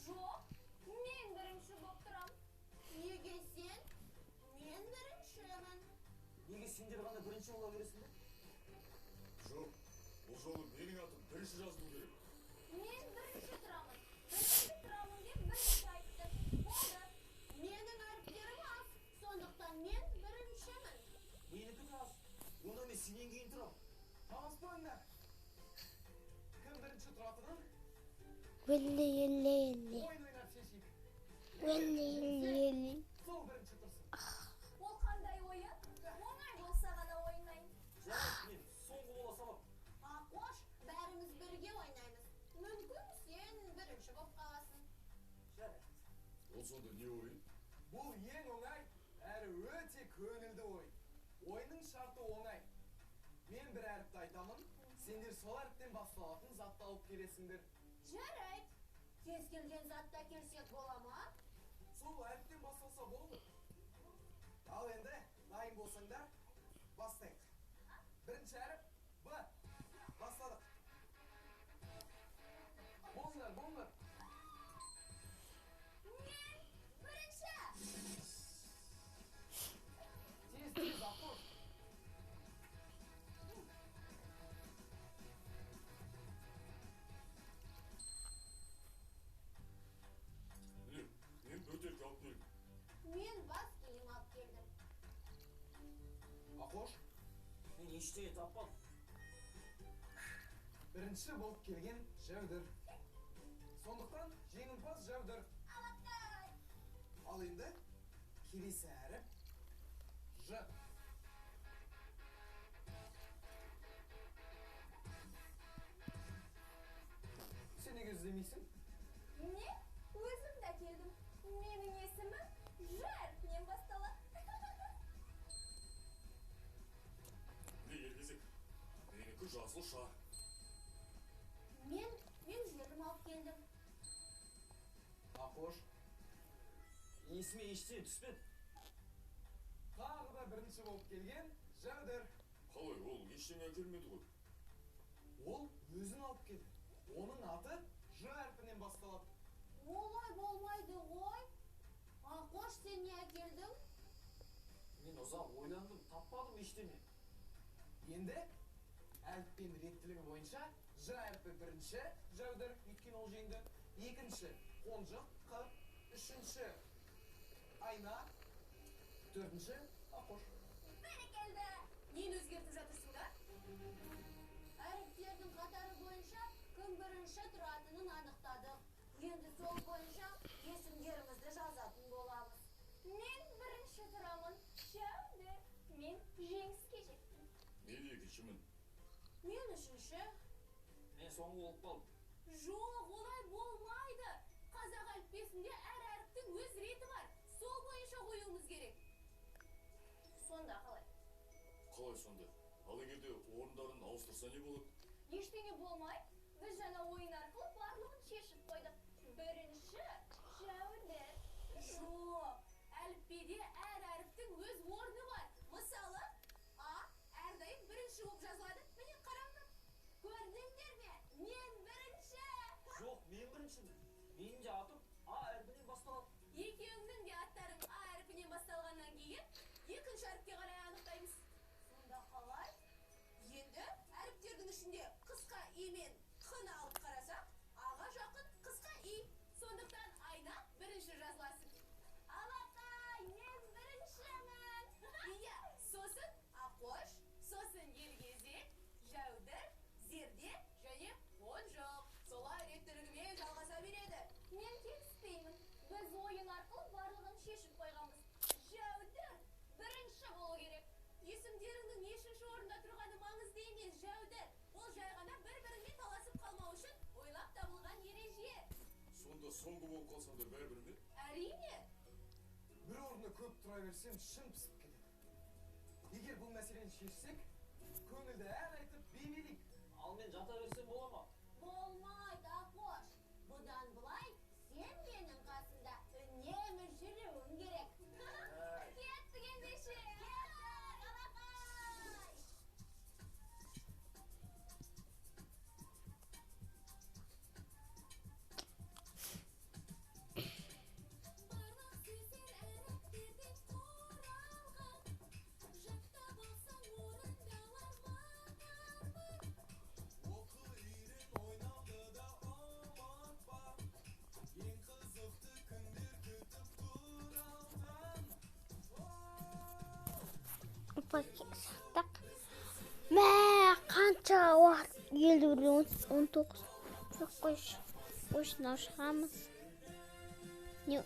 Жоқ, мен бірінші боп тұрам. Неге сен? Мен біріншімін. Неге сендер ғана бірінші бола бересіңдер? Жоқ, бұл жолы менің атым бірінші жазылу керек. Мен бірінші тұрамын. Бірінші тұрамын деп бірінші айтты. Болды. Менің әріптерім аз. Сондықтан мен біріншімін. Менікі де аз. Онда мен сенен кейін тұрам. Таласпаңдар. Кім бірінші тұратынын Өлі, өлі, өлі. ойын ойнап шешейік. Өлі, өлі, өлі. Сол бірінші тұрсын. Ол қандай ойын? Оңай болса ғана ойнайын. Жарайды, мен соңғы бола салам. Ақош, бәріміз бірге ойнаймыз. Мүмкін сен бірінші боп қаласың. Жарайды. Ол сонда не ойын? Бұл ең оңай, әрі өте көңілді ойын. Ойынның шарты оңай. Мен бір әріпті айтамын, сендер сол әріптен басталатын затты алып келесіңдер. Жарайды. Кез келген затты әкелсек бола ма? Сол әріптен басталса болды. Ал енді дайын болсаңдар, бастайық. Бірінші әріп Б. Бастадық. Болыңдар, болыңдар. Мен бірінші. Тез, тез, Аққош. Міне, мен бөтелке алып келдім. Мен бас киім алып келдім. Аққош, Мен ештеңе таппадым. бірінші болып келген Жәудір. Сондықтан жеңімпаз Жәудір. Алақай. Ал енді келесі әріп Ж. Сен неге іздемейсің? Не? Өзім де келдім. Менің есімім Ж әрпінен басталады. Міне, Елгезек. Менікі жасыл шар. Мен желім алып келдім. Аққош, Есіме ештеңе түспеді. тағы да бірінші болып келген Жәудір. Қалай, ол ештеңе әкелмеді ғой. Ол өзін алып келді. Оның аты Ж әрпінен басталады. Олай болмайды ғой. Аққош, сен не әкелдің? Мен ұзақ ойландым, таппадым ештеңе. Енді әліппенің реттілігі бойынша Ж әрпі бірінші Жәудір, өйткені ол жеңді. Екінші Қонжық, Қ. Үшінші Айна. Төртінші Аққош. Бәрекелді. Нені өзгертіп жатырсыңдар? Әріптердің қатары бойынша кім бірінші тұратынын анықтадық. Енді сол бойынша есімдерімізді жазатын боламыз. Мен бірінші тұрамын. Жәудір. Мен жеңіске жеттім. Мен екіншімін. Мен үшінші. Мен соңғы болып қалдым. Жоқ, олай болмайды. Қазақ әліппесінде әр әріптің өз реті бар. Сол бойынша қоюымыз керек. Сонда қалай? Қалай сонда? Ал егер де орындарын ауыстырса не болады? Ештеңе болмайды. Біз жаңа ойын арқылы барлығын шешіп қойдық. Бірінші Жәудір. Жоқ, әліппеде әр әріптің өз орны бар. Мысалы, А әрдайым бірінші болып жазылады. Міне, қараңдар. Көрдіңдер ме? Мен бірінші. Жоқ, мен біріншімін. Менің де атым А әрпінен басталады. Екеуіңнің де аттарың А әрпінен басталғаннан кейін екінші әріпке қарай анықтаймыз. Сонда қалай? Енді әріптердің ішінде қысқа И мен Қ-ны алып қарасақ, А-ға жақын қысқа И. Сондықтан Айна бірінші жазыласың. Алақай, мен біріншімін. Иә, сосын Аққош, сосын Елгезек, Жәудір, Зерде және Қонжық. Солай реттілігімен жалғаса береді. Мен келіспеймін. Біз ойын арқылы барлығын шешіп қойғанбыз. Жәудір бірінші болу керек. Есімдеріңнің нешінші орында тұрғаны маңызды емес, Жәудір. Ол жай ғана бір-бірімен таласып қалмау үшін ойлап табылған ереже. Сонда соңғы болып қалсам да бәрібір ме? Әрине. Бір орында көп тұра берсем, шын пісіп кетеді. Егер бұл мәселені шешсек, көңілді ән айтып би билейік. Ал мен жата берсем бола ма? Болмайды, Аққош. Бұдан былай сен менің қасымда үнемі жүруің керек. Кеттік ендеше. Кеттік, алақай! Барлық сөздер әріптерден құралған. Жаттап алсаң орындалар мың арман. Оқы, үйрен, ойнауды да ұмытпа. Ең қызықты күндер күтіп тұралған. Опа, шықтық. Мә, қанша уақыт? 51, 19. Жоқ, қойшы. Қойшы, шығамыз. Не,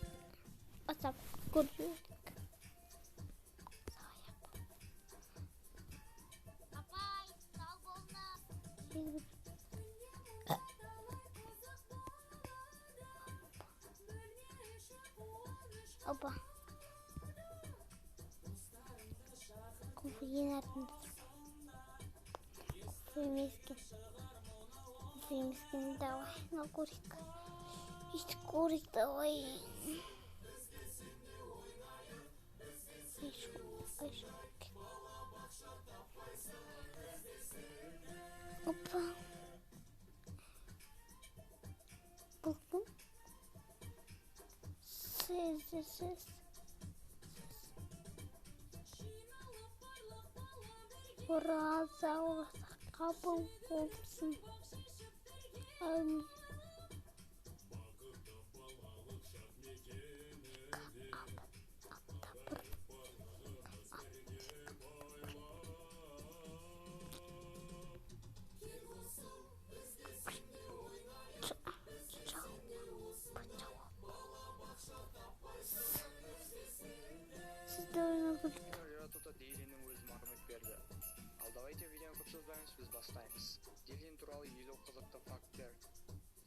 WhatsApp көріп жібердік. Апай, сау болыңыз. 51. Талай қызық болады. Бөлме іші қуаныш Опа. Кунг-фу ең артында тұр. Кунг-фу емес екен. Емес екен. Давай, мына көрейік. Өйтіп көрейік, давай. Айшу. Опа. Бұл кім? Сіз, сіз. Ораза ораза қабыл болсын. Әмин. Сізді ойнау керек. Жаратуда Дейлиннің өзі мағлұмат берді. Ал давайте видеоны көп созбаймыз, біз бастаймыз. Дейлин туралы 50 қызықты факттер.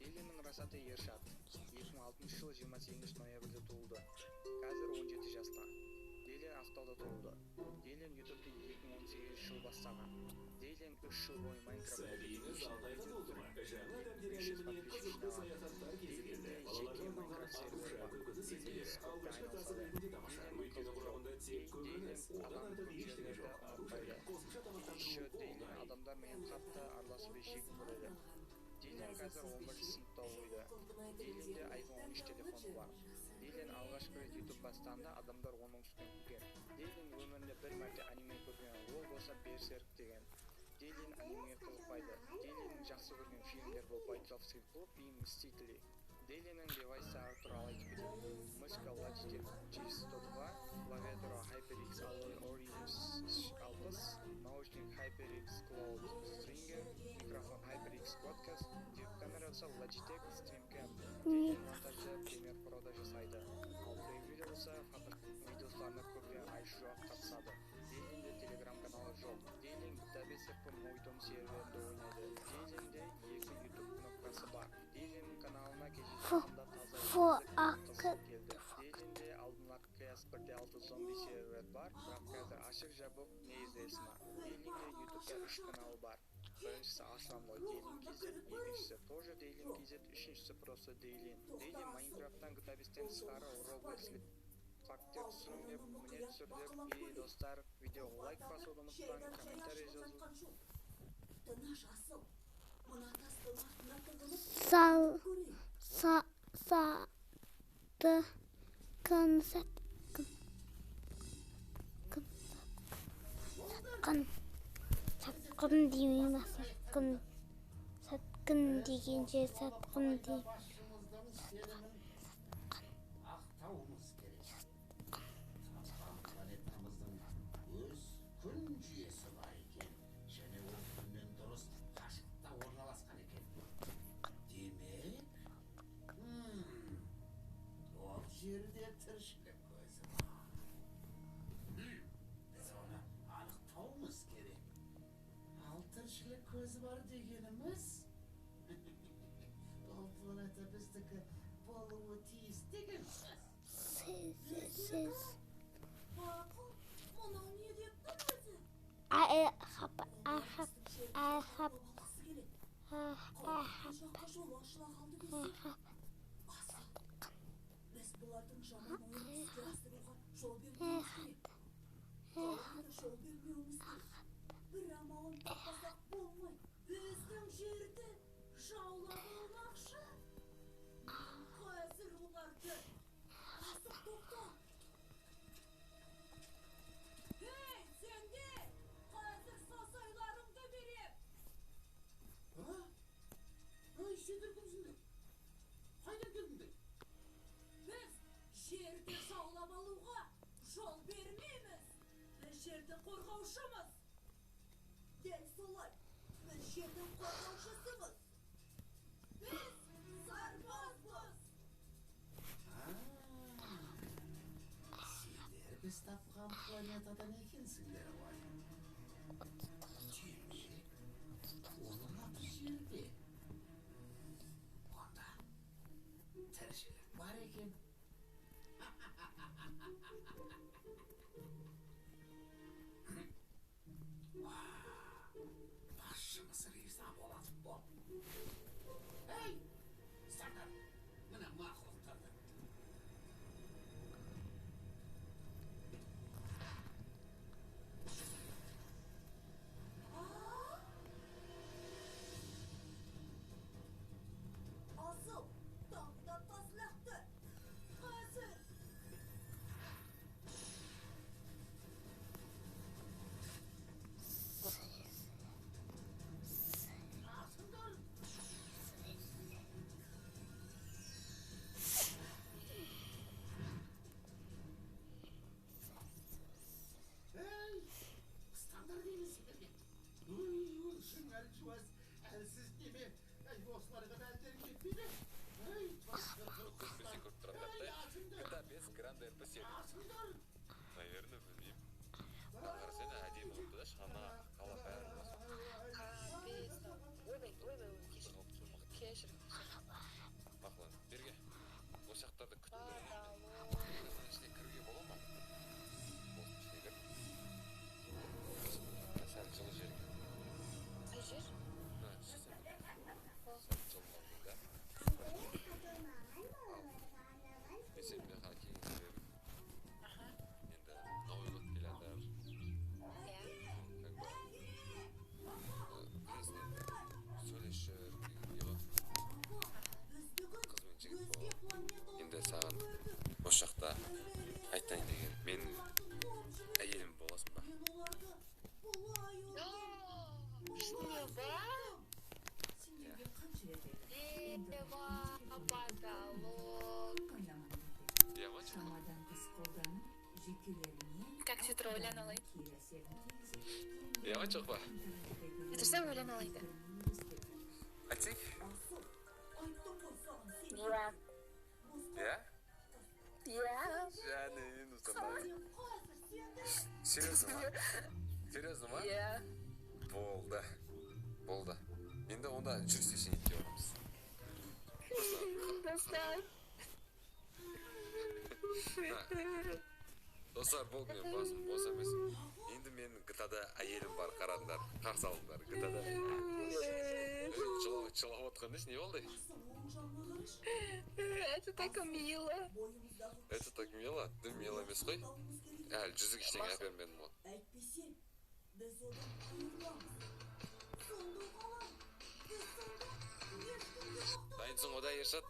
Дейлиннің рас аты Ершат. 2006 жылы 28 ноябрьде туылды. Қазір 17 жаста. Дейлин Ақтауда туылды. Дейлин ютубты 2018 жылы бастаған. Дейлин 3 жыл бойы Майнкрафт Сәбиіңіз 6 айға толды ма? Жаңа дәмдер 500 әлеміне подписчик қызықты жинаған. Саяхаттар кезі келді. Дейлинде Балаларға жеке арналған Майнкрафт сервері ару бар. көкөніс Дейлин сезбелері спортпен алғашқы айналысады. тасық ретінде тамаша. Дейлиннің Өйткені қызы жоқ. құрамында тек Дейлин көкөніс, одан адам артық көп ештеңе жерлерді жоқ. Ару ұнатпайды. және қосымша тамақтандыру Еще Дейлин оңай. Адамдармен қатты араласуды жек көреді. Дейлин қазір 11 сыныпта оқиды. Дейлинде iPhone 13 телефоны бар. Дейлин алғашқы рет YouTube бастағанда адамдар оның үстінен күлген. Дейлин өмірінде бір мәрте аниме көрген, ол болса Берсерк деген. Дейлин анимеге қызықпайды. Дейлиннің жақсы көрген фильмдері бұл Бойцовский клуб и Мстители. Дейлиннің девайстары туралы айтып кетейін. Мышка Logitech G102, клавиатура HyperX Alloy Origin 60, наушник HyperX Cloud Stringer, микрофон HyperX Podcast, веб-камерасы Logitech StreamCam. Дейлин монтажды Premiere Pro'да жасайды. Ал превьюде болса Photoshop видеоларына көбірек Айшуақ қатысады. Дейлинде телеграм каналы жоқ. Дейлин GTA 5 RP Мой серверінде ойнайды. Дейлинде екі YouTube кнопкасы бар. Дейлиннің каналына кеше Ф, жақында таза Ф, 2 А, кнопкасы К, келді. Дейлинде алдын CS 1.6 зомби сервер бар, бірақ қазір ашық жабық неизвестно. Дейлинде YouTube'да үш каналы бар. Біріншісі основной Дейлин KZ, екіншісі тоже Дейлин KZ, үшіншісі просто Дейлин. Дейлин Майнкрафттан GTA 5-тен тысқары Roblox факттер түсіріңдер, міне түсірдік. И достар, видеоға лайк басуды ұмытпаң, комментарий жазу. Тыныш, асыл. Мына тастың артына тығылып Сал, көрейік. Са, са, т, кын, сатқын. Кын, сатқын. Сатқын демей ма, сатқын. Сатқын дегенше сатқын дей. Басшымыздың сенімін ақтауымыз керек. Тапқан планетамыздың өз күн жүйесі бар екен және ол күннен дұрыс қашықтықта орналасқан екен. Демек, ол жерде тіршілік көзі бар. Біз оны анықтауымыз керек. Ал тіршілік көзі бар дегеніміз ол планета біздікі болуы тиіс деген сөз. Сіз, сіз. Мақұл, мынау не деп тұр өзі? А, э, х, п, а, х, п, а, х, п, Болғысы келеді. а, а, х, Қауіпті жаққа жол ашыла қалды а, десе. х, Асыл. Біз бұлардың жаман ойын іске асыруға жол бермеуіміз керек. Қалайда жол бермеуіміз керек. Бір амалын таппасақ болмайды. Біздің жерді жаулап алмақшы. Мен қазір оларды. Асық, тоқта. Ей, сендер! Қазір сасайларыңды берем. А? Ей, сендер кімсіңдер? Қайдан келдіңдер? Біз жерді жаулап алуға жол бермейміз. Біз жерді қорғаушымыз. Дәл солай. Біз жердің қорғаушысымыз. Біз сарбазбыз. Сендер біз тапқан планетадан екенсіңдер ғой. Демек, оның аты жерде. Онда тіршілік бар екен. Басшымыз риза болады. мақұлықтарды. Асыл, тағы да тас лақты. Қазір. Асыңдар. Ей, қыстандар деймін сендерге. Өй, өңшең әлжуаз, әлсіз неме. Әй, осыларға да әлдерің жетпейді. Ей, Көрпесең көріп тұрады Ей, да. асыңдар. GTA 5 Grand RP 7. Асыңдар. Наверное, білмеймін. Мына қарасаң әдемі болыпты да, шана, қала бәрі осы. Капец. Ойбай, ойбай, кешір. Кешір. Мақұл, енді берге. Осы жақтарды күту керек. Потолок. Осының ішіне кіруге бола ма? Осының ішіне кір. Сәл жылы жерге. Қай жер? Мына сәл жылылау да. Қатырмаған балаларға арналған Мен сені мына жаққа келген себебім енді Новый год келе жатыр. Иә. Как бы білесің енді, сөйлесіп жүр дегендей ғой. Қыз бен жігіт болып. Енді саған осы жақта айтайын деген, менің әйелім боласың ба? Шынымен ба? Сендерге қанша рет айттым? Ева, потолок. Иә ма, жоқ па? Шамадан тыс қолдану жүйкелеріне Как сөйтіп ойлана алайын? кері әсерін тигізеді. Иә ма, жоқ па? Өтірсем ойлана алайды. Айтсай. Асыл, айттым ғой саған сен. Иә. Иә? Иә. Жаным, ұстамай. Сен қазір сенді. Серьезно ма? Серьезно ма? Иә. Болды. Болды. Енді онда жүр священникке барамыз. Достар. Достар, болды, мен басым бос емес. Енді менің GTA-да әйелім бар, қараңдар. Қарсы алыңдар. GTA-да. Жылап жылап отқан несі, не болды? Асыл, оң жағыңа қарашы. Это так мило. Бойымыздағы Это так мило. Дым мило емес қой. ұстауымыз керек. Әлі жүзік ештеңе әпермедім ғой. Әйтпесе, біз одан айырыламыз. Сонда қалай? Біз сонда ешкімге мақтан Дайынсың ғой да, Ершат?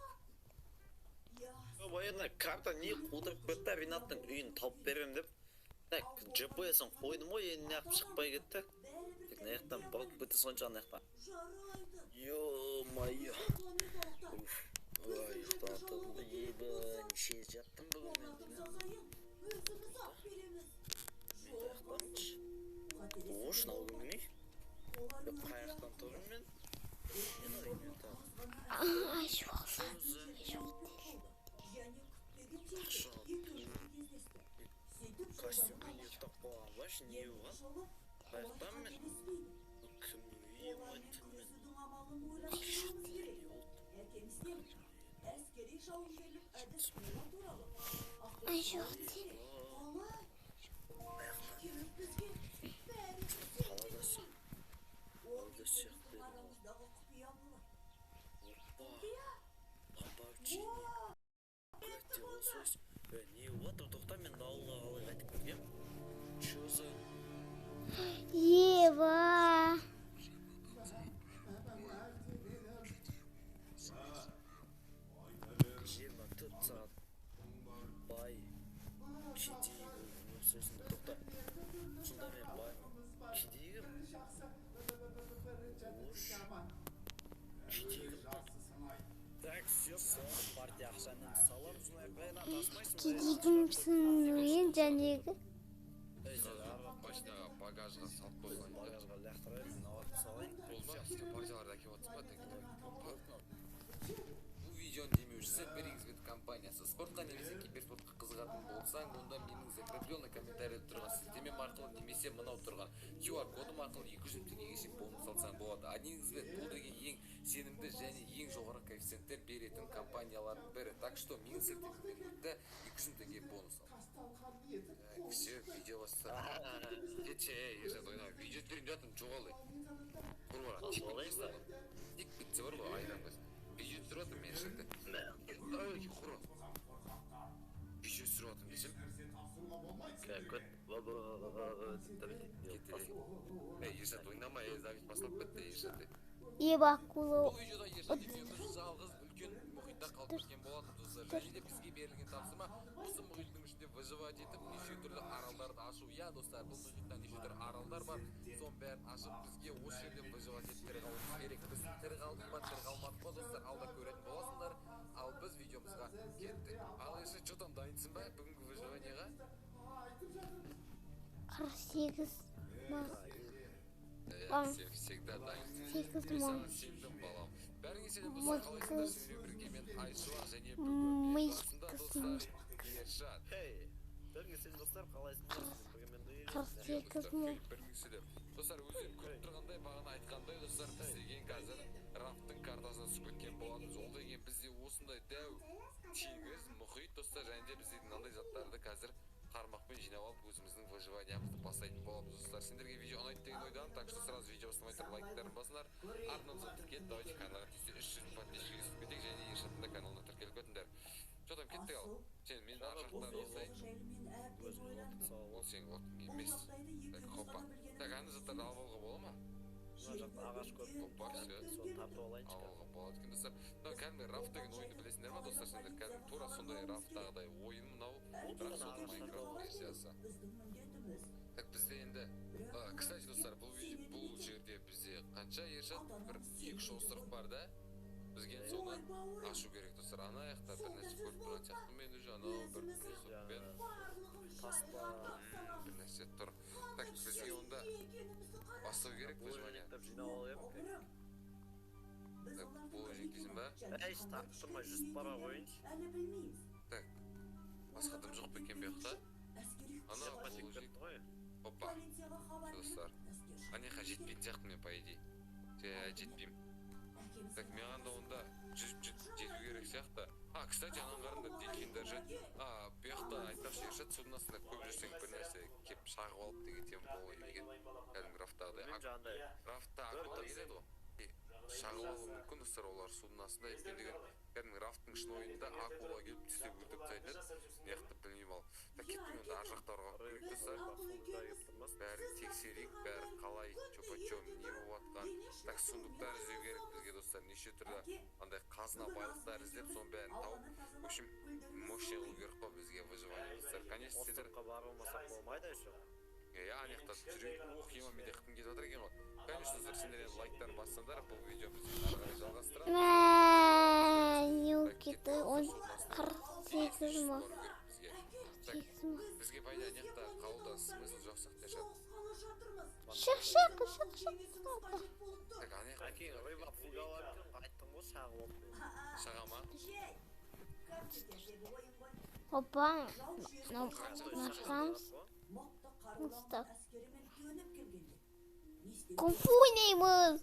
Иә, Баяғыда карта не қудырып кетті, Ринаттың үйін тауып беремін деп. Так, GPS-ін қойдым ғой, енді неғып шықпай кетті. бәрібір Тек мына жақтан бұрылып кете сонша ана жақтан. жарайды. Ё-моё. Планеталықтар Уф, ой, ұйықтап тұрдым да, ебі, неше жаттым бүгін мен орнатып деген. жазайын, өзіміз-ақ береміз. Мен Жоқ, аяқтамыншы. қателесуге Ош, мынау болмайды. кім не? Олар Мен өте қай жақтан ақылды. тұрмын мен? Мен ой, мен тағы. Ай, жоқ. Өзі. Жоқ. Және күтпеген жерде екеуі кездесті. Сөйтіп Костюммен жолдан ұйықтап қалған ба, не Енді болған? жолы Қай олар жақтан мен? қателеспейді. Кімнің үйі ғой, Олармен түнімен? күресудің амалын ойластыруымыз керек. Әкемізден әскери жауынгерлік әдіс туралы ақыл Ай, жоқ. сұрауымыз керек. Қалай? Әкеміз бізге бәрін Қалада түсіндірді. Ол Қалада екеуміздің сияқты еді ғой. арамыздағы құпия болар. Опа, Құпия? Ламборджини. Блядь, лосось. Не болып тоқта, мен ауылға қалай қайтып келгем? Чё за... Ева. 24 сағат бай кедей болдым. Сосын тоқта, сонда мен баймын, кедей кім? Ош, кедей кім? Так, все, соңғы партия ақшаны саламыз мына жаққа, тасымайсың ба? Кедей кімсің мен жәнегі. Ей, сен ары Машинаға, багажға салып қойсаң да. Багажға лақтырайын, мына алып салайын. Болды ма? Сен партияларды әкеліп жатсың ба? Бұл видеоның демеушісі 1xBet компаниясы. Спортқа немесе киберспортқа қызығатын болсаң, онда менің закрепленный комментарийде тұрған сілтемем арқылы немесе мынау тұрған QR кодым арқылы 200 теңгеге шейін бонус алсаң болады. 1xBet бұл деген ең сенімді және ең жоғары коэффициенттер беретін компаниялардың бірі. Так что менің сілтемеммен өтті 200 теңге бонус ал. Все, видео баста. Кетші, ей, Ершат, ойнама. Видео түсірейін деп жатырмын, жоғал, ей. Құр бара, тиіп кетпесін. Тиіп кетсе бар ғой, айран көз. Видео түсіріп жатырмын мен Ершатты. Ай, құры. Видео түсіріп жатырмын десем. Кәкөт. Кетті. Ей, Ершат, ойнама, ей, запись басталып кетті, Ершат. Еба акула. Бұл видеода Ершат екеуміз жалғыз үлкен мұхитта қалып кеткен болатын, достар. Және де бізге берілген тапсырма осы мұхиттың ішінде выживать етіп, неше түрлі аралдарды ашу. Иә, достар, бұл мұхитта неше түрлі аралдар бар. Соның бәрін ашып, бізге осы жерде выживать етіп тірі қалуымыз керек. Біз тірі қалдық па, тірі қалмадық па, достар, алда көретін боласыңдар. Ал біз видеомызға кеттік. Ал Ершат, что там, дайынсың ба бүгінгі выживаниеға? 48 мың. Иә, сен всегда дайынсың. 8 Мен мың. саған сендім, балам. Бәріңе сәлем, достар, қалайсыңдар? Сіздермен бірге мен Айшуақ және бүгін менің қасымда, достар, Ершат. Хей, бәріңе сәлем, достар, қалайсыңдар? Бүгін мен Дәурен. 48 мың. Біріңе сәлем. Достар, өздерің көріп тұрғандай, бағана айтқандай, достар, біз деген қазір рафтың картасына түсіп кеткен болатынбыз. Ол деген бізде осындай дәу теңіз, мұхит, достар, және де бізде мынандай заттарды қазір қармақпен жинап алып, өзіміздің выживаниямызды бастайтын боламыз, достар. Сендерге видео ұнайды деген ойдамын, так что сразу видео бастамай тұрып лайктарын басыңдар, арнамызға тіркеліп, давайте каналға тиісті 300 мың подписчикке жетіп кетейік және Ершаттың да каналына тіркеліп кетіңдер. Че там, кеттік ал. Сен менің ар жақтан осылай. Ол сенің отың емес. Так, хопа. Так, ана заттарды алып алуға бола ма? Мына жақта ағаш көп. Опа, все. Соны тартып алайыншы. Алуға болады екен, достар. Мынау кәдімгі рафт деген ойынды білесіңдер ма, достар, сендер? Кәдімгі тура сондай рафттағыдай ойын мынау, бірақ соның Майнкрафт версиясы. Так, бізде енді, кстати, достар, бұл бұл жерде бізде қанша, Ершат? Бір 2-3 остров бар да. Бізге енді соны ашу керек, достар. Ана жақта бір нәрсе көріп тұрған сияқтымын мен уже, анау бір кусокпен Таспа. бір нәрсе тұр. Так, бізге онда бастау керек выживание. Деп жинап алайық. Так, бұл жекесің ба? Әй, тартып тұрмай, жүзіп бара қояйыншы. Так, басқа дым жоқ па екен бұл жақта? Ана Жаққа бұл жетіп кетті ғой. Опа, достар. Ана жаққа жетпейтін сияқтымын мен, по идее. Жетпеймін. Так, маған да онда жүзіп жету керек сияқты. А, кстати, ананың қарында дельфиндар жүреді. А, бұл жақта айтпақшы, Ершат, судың астында көп жүрсең бір нәрсе кеп шағып алып деген тема болған екен. Кәдімгі рафтағыдай. Білмеймін, жаңағыдай. Рафта акула келеді ғой. Шағып алуы мүмкін, достар, олар судың астында өйткені деген кәдімгі рафтың шын ойынында акула келіп тістеп өлтіріп тастайтын еді. Мына жақта білмеймін ал. Так, кеттік онда ар жақтарға көрейік, достар. Бәрін тексерейік, бәрі қалай, че почем, не болып жатқан. Так, сундуктар іздеу керек бізге, достар, неше түрлі андай қазына байлықтар іздеп, соның бәрін тауып, в общем, мощный қылу керек қой бізге выживание, достар. Конечно, сендер Островқа барып алмасақ болмайды еще. Иә, ана жақта жүрейік. Ох, ема, менде қытым кетіп жатыр екен ғой. Конечно, достар, сендер енді лайктарын бассаңдар, бұл видео бізге ары қарай жалғастырады. Мә, не болып кетті? 48 мың. Бару керек бізге. Так, 8 мың. бізге по идее ана жақта қалуда смысл жоқ сияқты, Ершат. Шық, шық, шық, шық. Так, ана жақта Әкең рыба пуга бар екен, айттым ғой, шағып алып. Шаға ма? Опа, мынау шығамыз. Так. Кунг-фу ойнаймыз.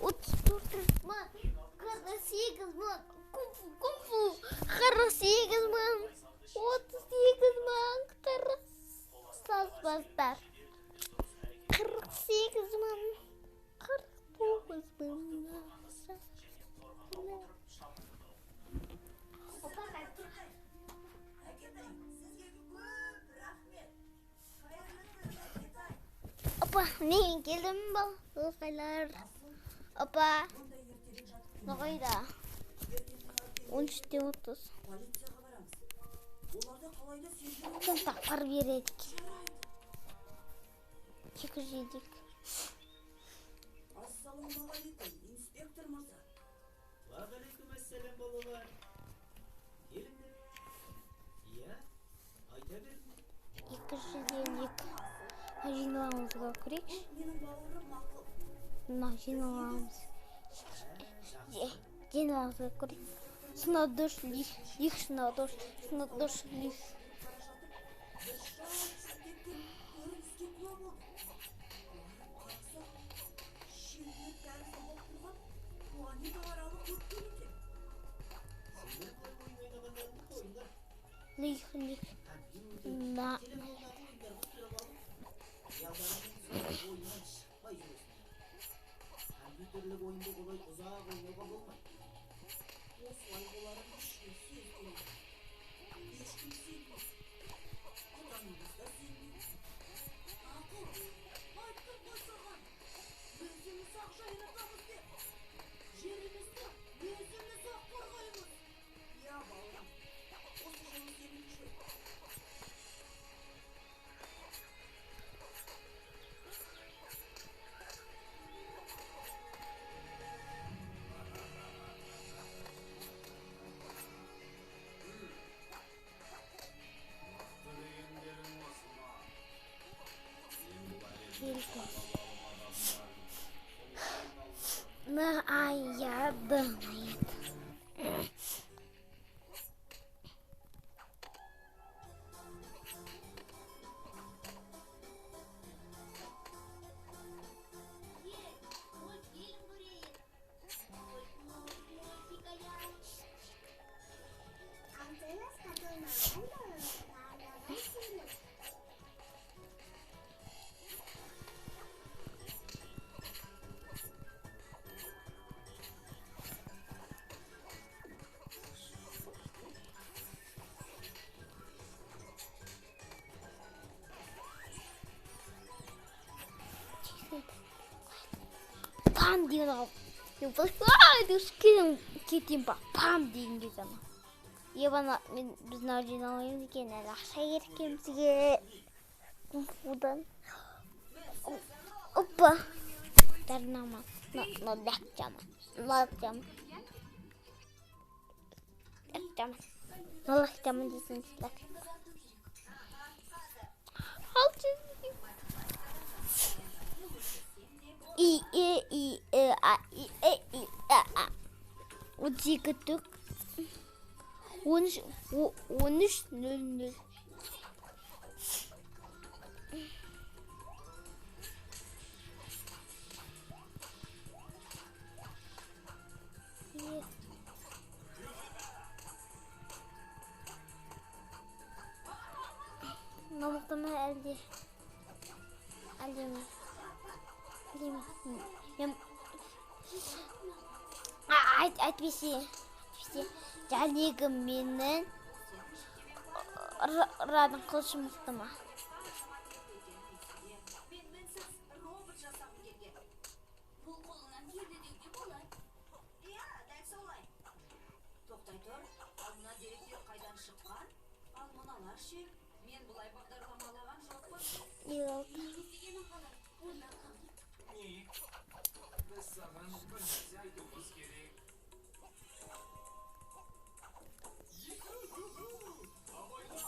34 мың, 48 мың, кунг-фу, кунг-фу, 48 мың, 38 мың, 40 сазбаздар. 48 мың, 49 мың. Опа, Опа, мен келдім, балақайлар. Опа, қайда? 13:30. Тақпар береді. 2 жедік. Ассалаумағалейкум, инспектор мырза. Уағалейкум ассалам, балалар. Келіңдер. Иә, айта беріңдер. 202. Жиналамызға көрейікші. Менің бауырым Мақұл. Мына жиналамыз. Жиналамызға көрейік. Сынадыш лих, лих сынадыш, сынадыш лих. Бір шауып кеткен көрініске куә болдым. Барып қарасақ, шеңбер тәрізді болып тұрған планетааралық өткен екен. Сендер былай ойын ойнағандарыңды қойыңдар. Лих, лих. Компьютер, На. телефондағы ойындарға отырып алып, қиялдарыңның сол ойыннан шықпай жүресіңдер. Компьютерлік ойынды олай ұзақ ойнауға болмайды. Осылай боларын ішіне сезген еді. Ешкім сенбейді. Ата-анамыз да сенбейді. Ақыл, айттым ғой саған. Өзіміз-ақ жайратамыз деп. Жерімізді өзіміз-ақ қорғаймыз. Иә, бауырым, осы жолы сеніңші. Мықты дегендерің осы ма? Сен бұл әлемде Келді. балалы адамдардың құлға айналдырып, Н, А, Я, Д. Наяд. Ей, мультфильм көрейік. Мультик аяқ. Антенна арналған сенім. Пам деген ағып. Мен кетейін ба. Пам деген кезде ана. Ебана, мен біз мынау жиналмаймыз екен, әлі ақша керек екен бізге. Кунг-фудан. Опа. Дарнама. Но ләк жаман. Ләк жаман. Ләк жаман. Ләк жаман дейсің, ләк. 600. И, Е, И, Э, А, И, Э, И, А, А. 32 түк. 13, 13, 00. Е. Мынау мықты ма әлде? Әлде ме? Әлде ме? Мен айт, әйтпесе, әйтпесе, жәлегі менің Радың қылышы мықты ма? Мен мінсіз робот жасағым келген. Бұл қолынан келді деуге болады. Иә, дәл солай. Тоқтай тұр, ал мына деректер қайдан шыққан? Ал мыналар ше? Мен бұлай бағдарламалаған жоқпын. 56. Не істегенің қалай? Ойлап қал. Ник, біз саған бір нәрсе айтуымыз керек. Абайла!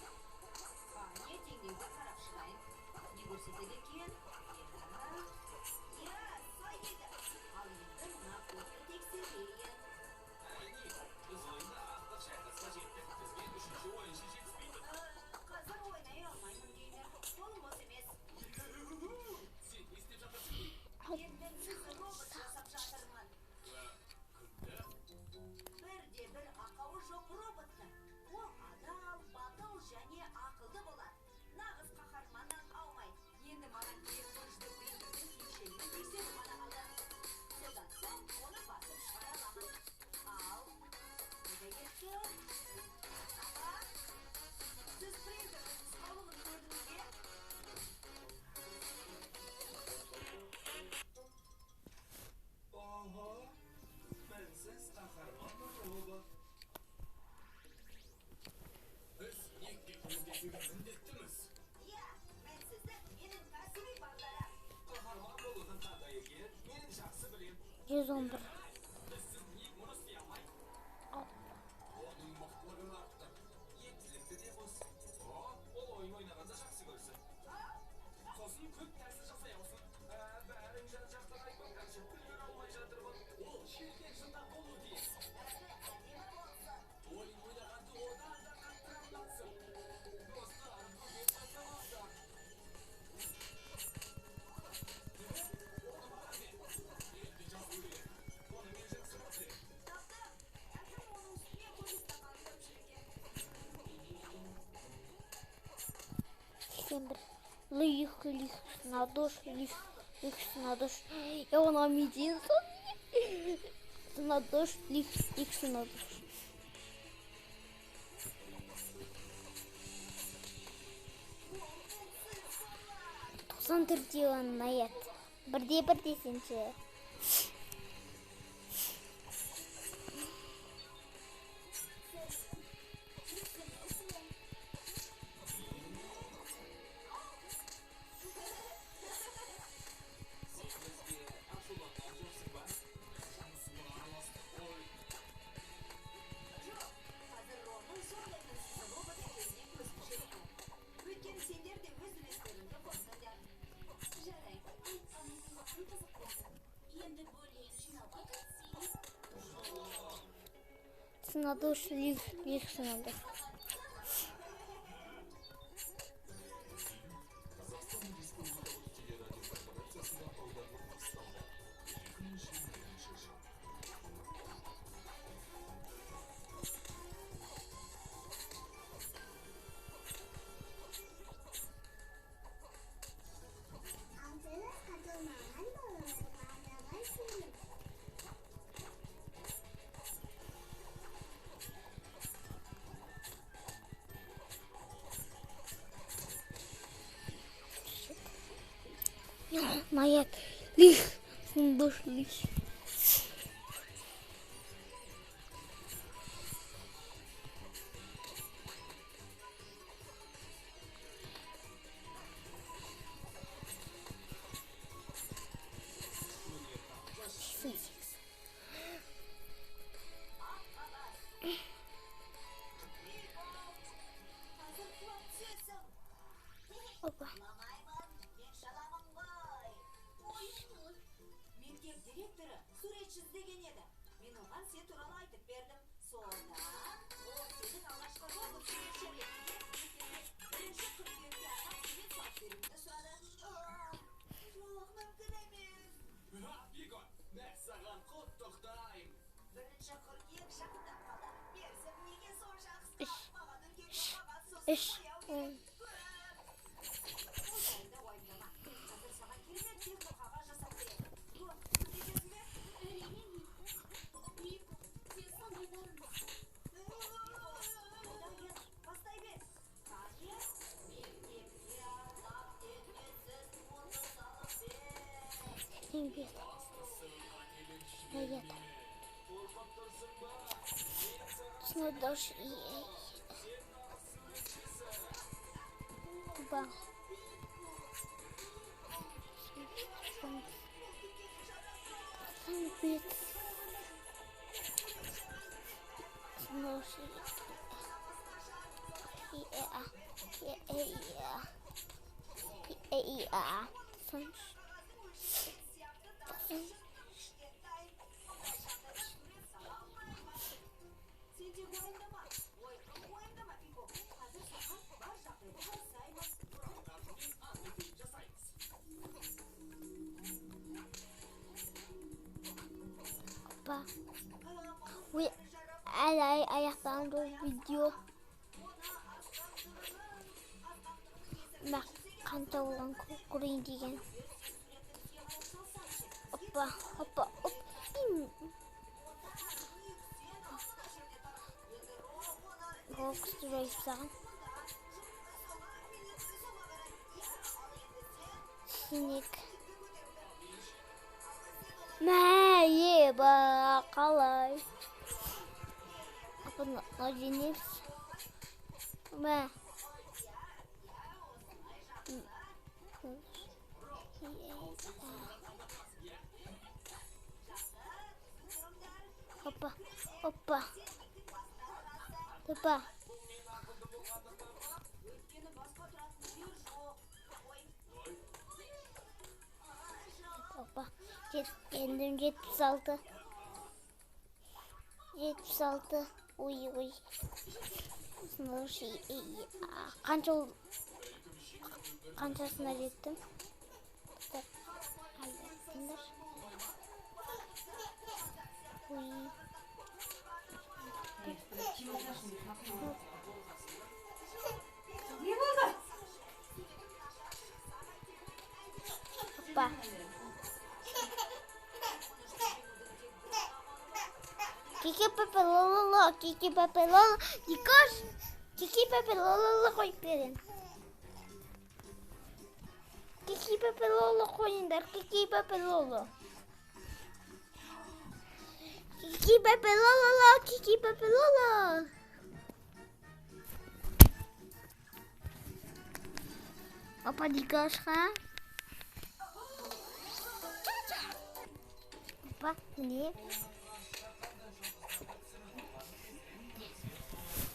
Қане, теңдеуді қарап шығайын. Не көрсетеді екен? Иә. Иә, сай келді. Ал енді мына кодты тексерейін. Әй, Ник, біз ойында ақтық шайқасқа жеттік. Бізге үшінші ойыншы жетіспейді. Қазір ойнай алмаймын дейді. Қолым бос емес. Сен не істеп жатырсың, Ник? Мен мінсіз робот жасап жатырмын. Кімді? Бірде бір ақауы жоқ роботты. Ол адал, батыл және ақылды болады. Нағыз қаһарманнан аумайды. Енді маған керек 3D принтердің кешенін тексеру ғана қалды. Содан соң оны басып шығара аламын. Ал, қайда кетті? Апа, сіз принтердің нұсқаулығын көрдіңіз бе? Ого, мінсіз қаһарман робот. Біз Никке көмектесуге міндеттіміз. Иә, мінсіздік менің кәсіби бағдарым. Қаһарман болудың қандай екенін мен жақсы білем. 111. Бізсіз Ник мұны істей алмайды. Оның мықтылығын арттыр. Ептілікті де қос. О, ол ойын ойнағанды жақсы көрсін. Сосын көп тәсіл жасай алсын. Бәрін жан-жақты айтпаңдаршы, үлгере алмай жатырмын. Ол желден жылдам болуы тиіс. Әрі әдемі болсын. Ойын ойнағанды одан да қаттырақ ұнатсын. Достар, көмек жасамаңдар. Демек, оны маған бер. Енді жазу керек. Сексен бір. Лих, лих, сынадош, лих, лих, сынадош. Я оны алмайтын. Сынадош, лих, лих, сынадош. 94-те наят. Бірде бір десеңші. Сен бізге ашуланған жоқсың ба? Жұмысыңа араластық қой. Жоқ, қазір Ронның сондай мінсіз робот екеніне көзім жетті. Өйткені сендер де өз үлестеріңді қостыңдар. Жарайды, айтқаныңыз маған қызық болды. Енді бөлек жинауға кірісейік. Сынадош, лих, лих, сынадош. Қазақстан Республикалық телерадио корпорациясында аударылып басталды. 2021 жыл. Алты жасқа толмаған балаларға арналған фильм. Наят. Лих, сынадош, лих. 88. Қазір құлап түсесің. Опа. Құламаймын, мен шаламын ғой. Ой, мектеп директоры суретші іздеген еді. Мен оған сен туралы айтып бердім. Содан ол сенің алғашқы робот суретші ретінде мектепте 1 қыркүйекке арнап сурет салып беруіңді сұрады. А, жоқ, мүмкін емес. Пико, мен саған құттықтаймын. 1 қыркүйек жақындап қалды. Мерзім неге сонша қысқа? Үш, Маған үлкен үш, қағаз, сосын үш, бояу 10. керек. Көп. Ол жайында уайымдама. Мен қазір саған керемет техноқағаз жасап беремін. Рон, көмектесесің бе? Әрине, Мико. Мико, сен сондай дарындысың. Одан кейін бастай бер. Қане, мектепке арнап келмесіз туынды салып бер. 85. Бастысы қателік Наят. жіберме. Қорқып тұрсың ба? Мен саған Сынадош. Сен нағыз суретшісің. Два. 95. Сынадош. И, э, а. Е, э, и, а. И, э, и, а. 93. 90. Сен де уайымдама. Ой, уайымдама, Пико. Қазір саған бар жағдайды жасаймыз. Құралдарымен аны жасаймыз. Опа. Ой, әлі аяқталды видео. Мә, қанша болған көрейін деген. Опа, опа, оп. Боксты жайып тастаған. Синек. Мә, еба, қалай. Опа, мынау жеңеміз. Мә. Опа, опа. Опа. Өйткені басқа тұратын жер жоқ. Ой, Опа. Жеттім, 76. 76. Ой, ой. Слушай, қанша қаншасына жеттім? Так, айтыңдар. Ой. Не болды? Опа. Кики Пепе Лололо, Кики Пепе Лоло, Дикош, Кики Пепе Лололо қойып берем. Кики Пепе Лоло қойыңдар, Кики Пепе Лоло. Кики Пепе Лололо, Кики Пепе Лоло. Опа, Дикошқа. Опа, міне.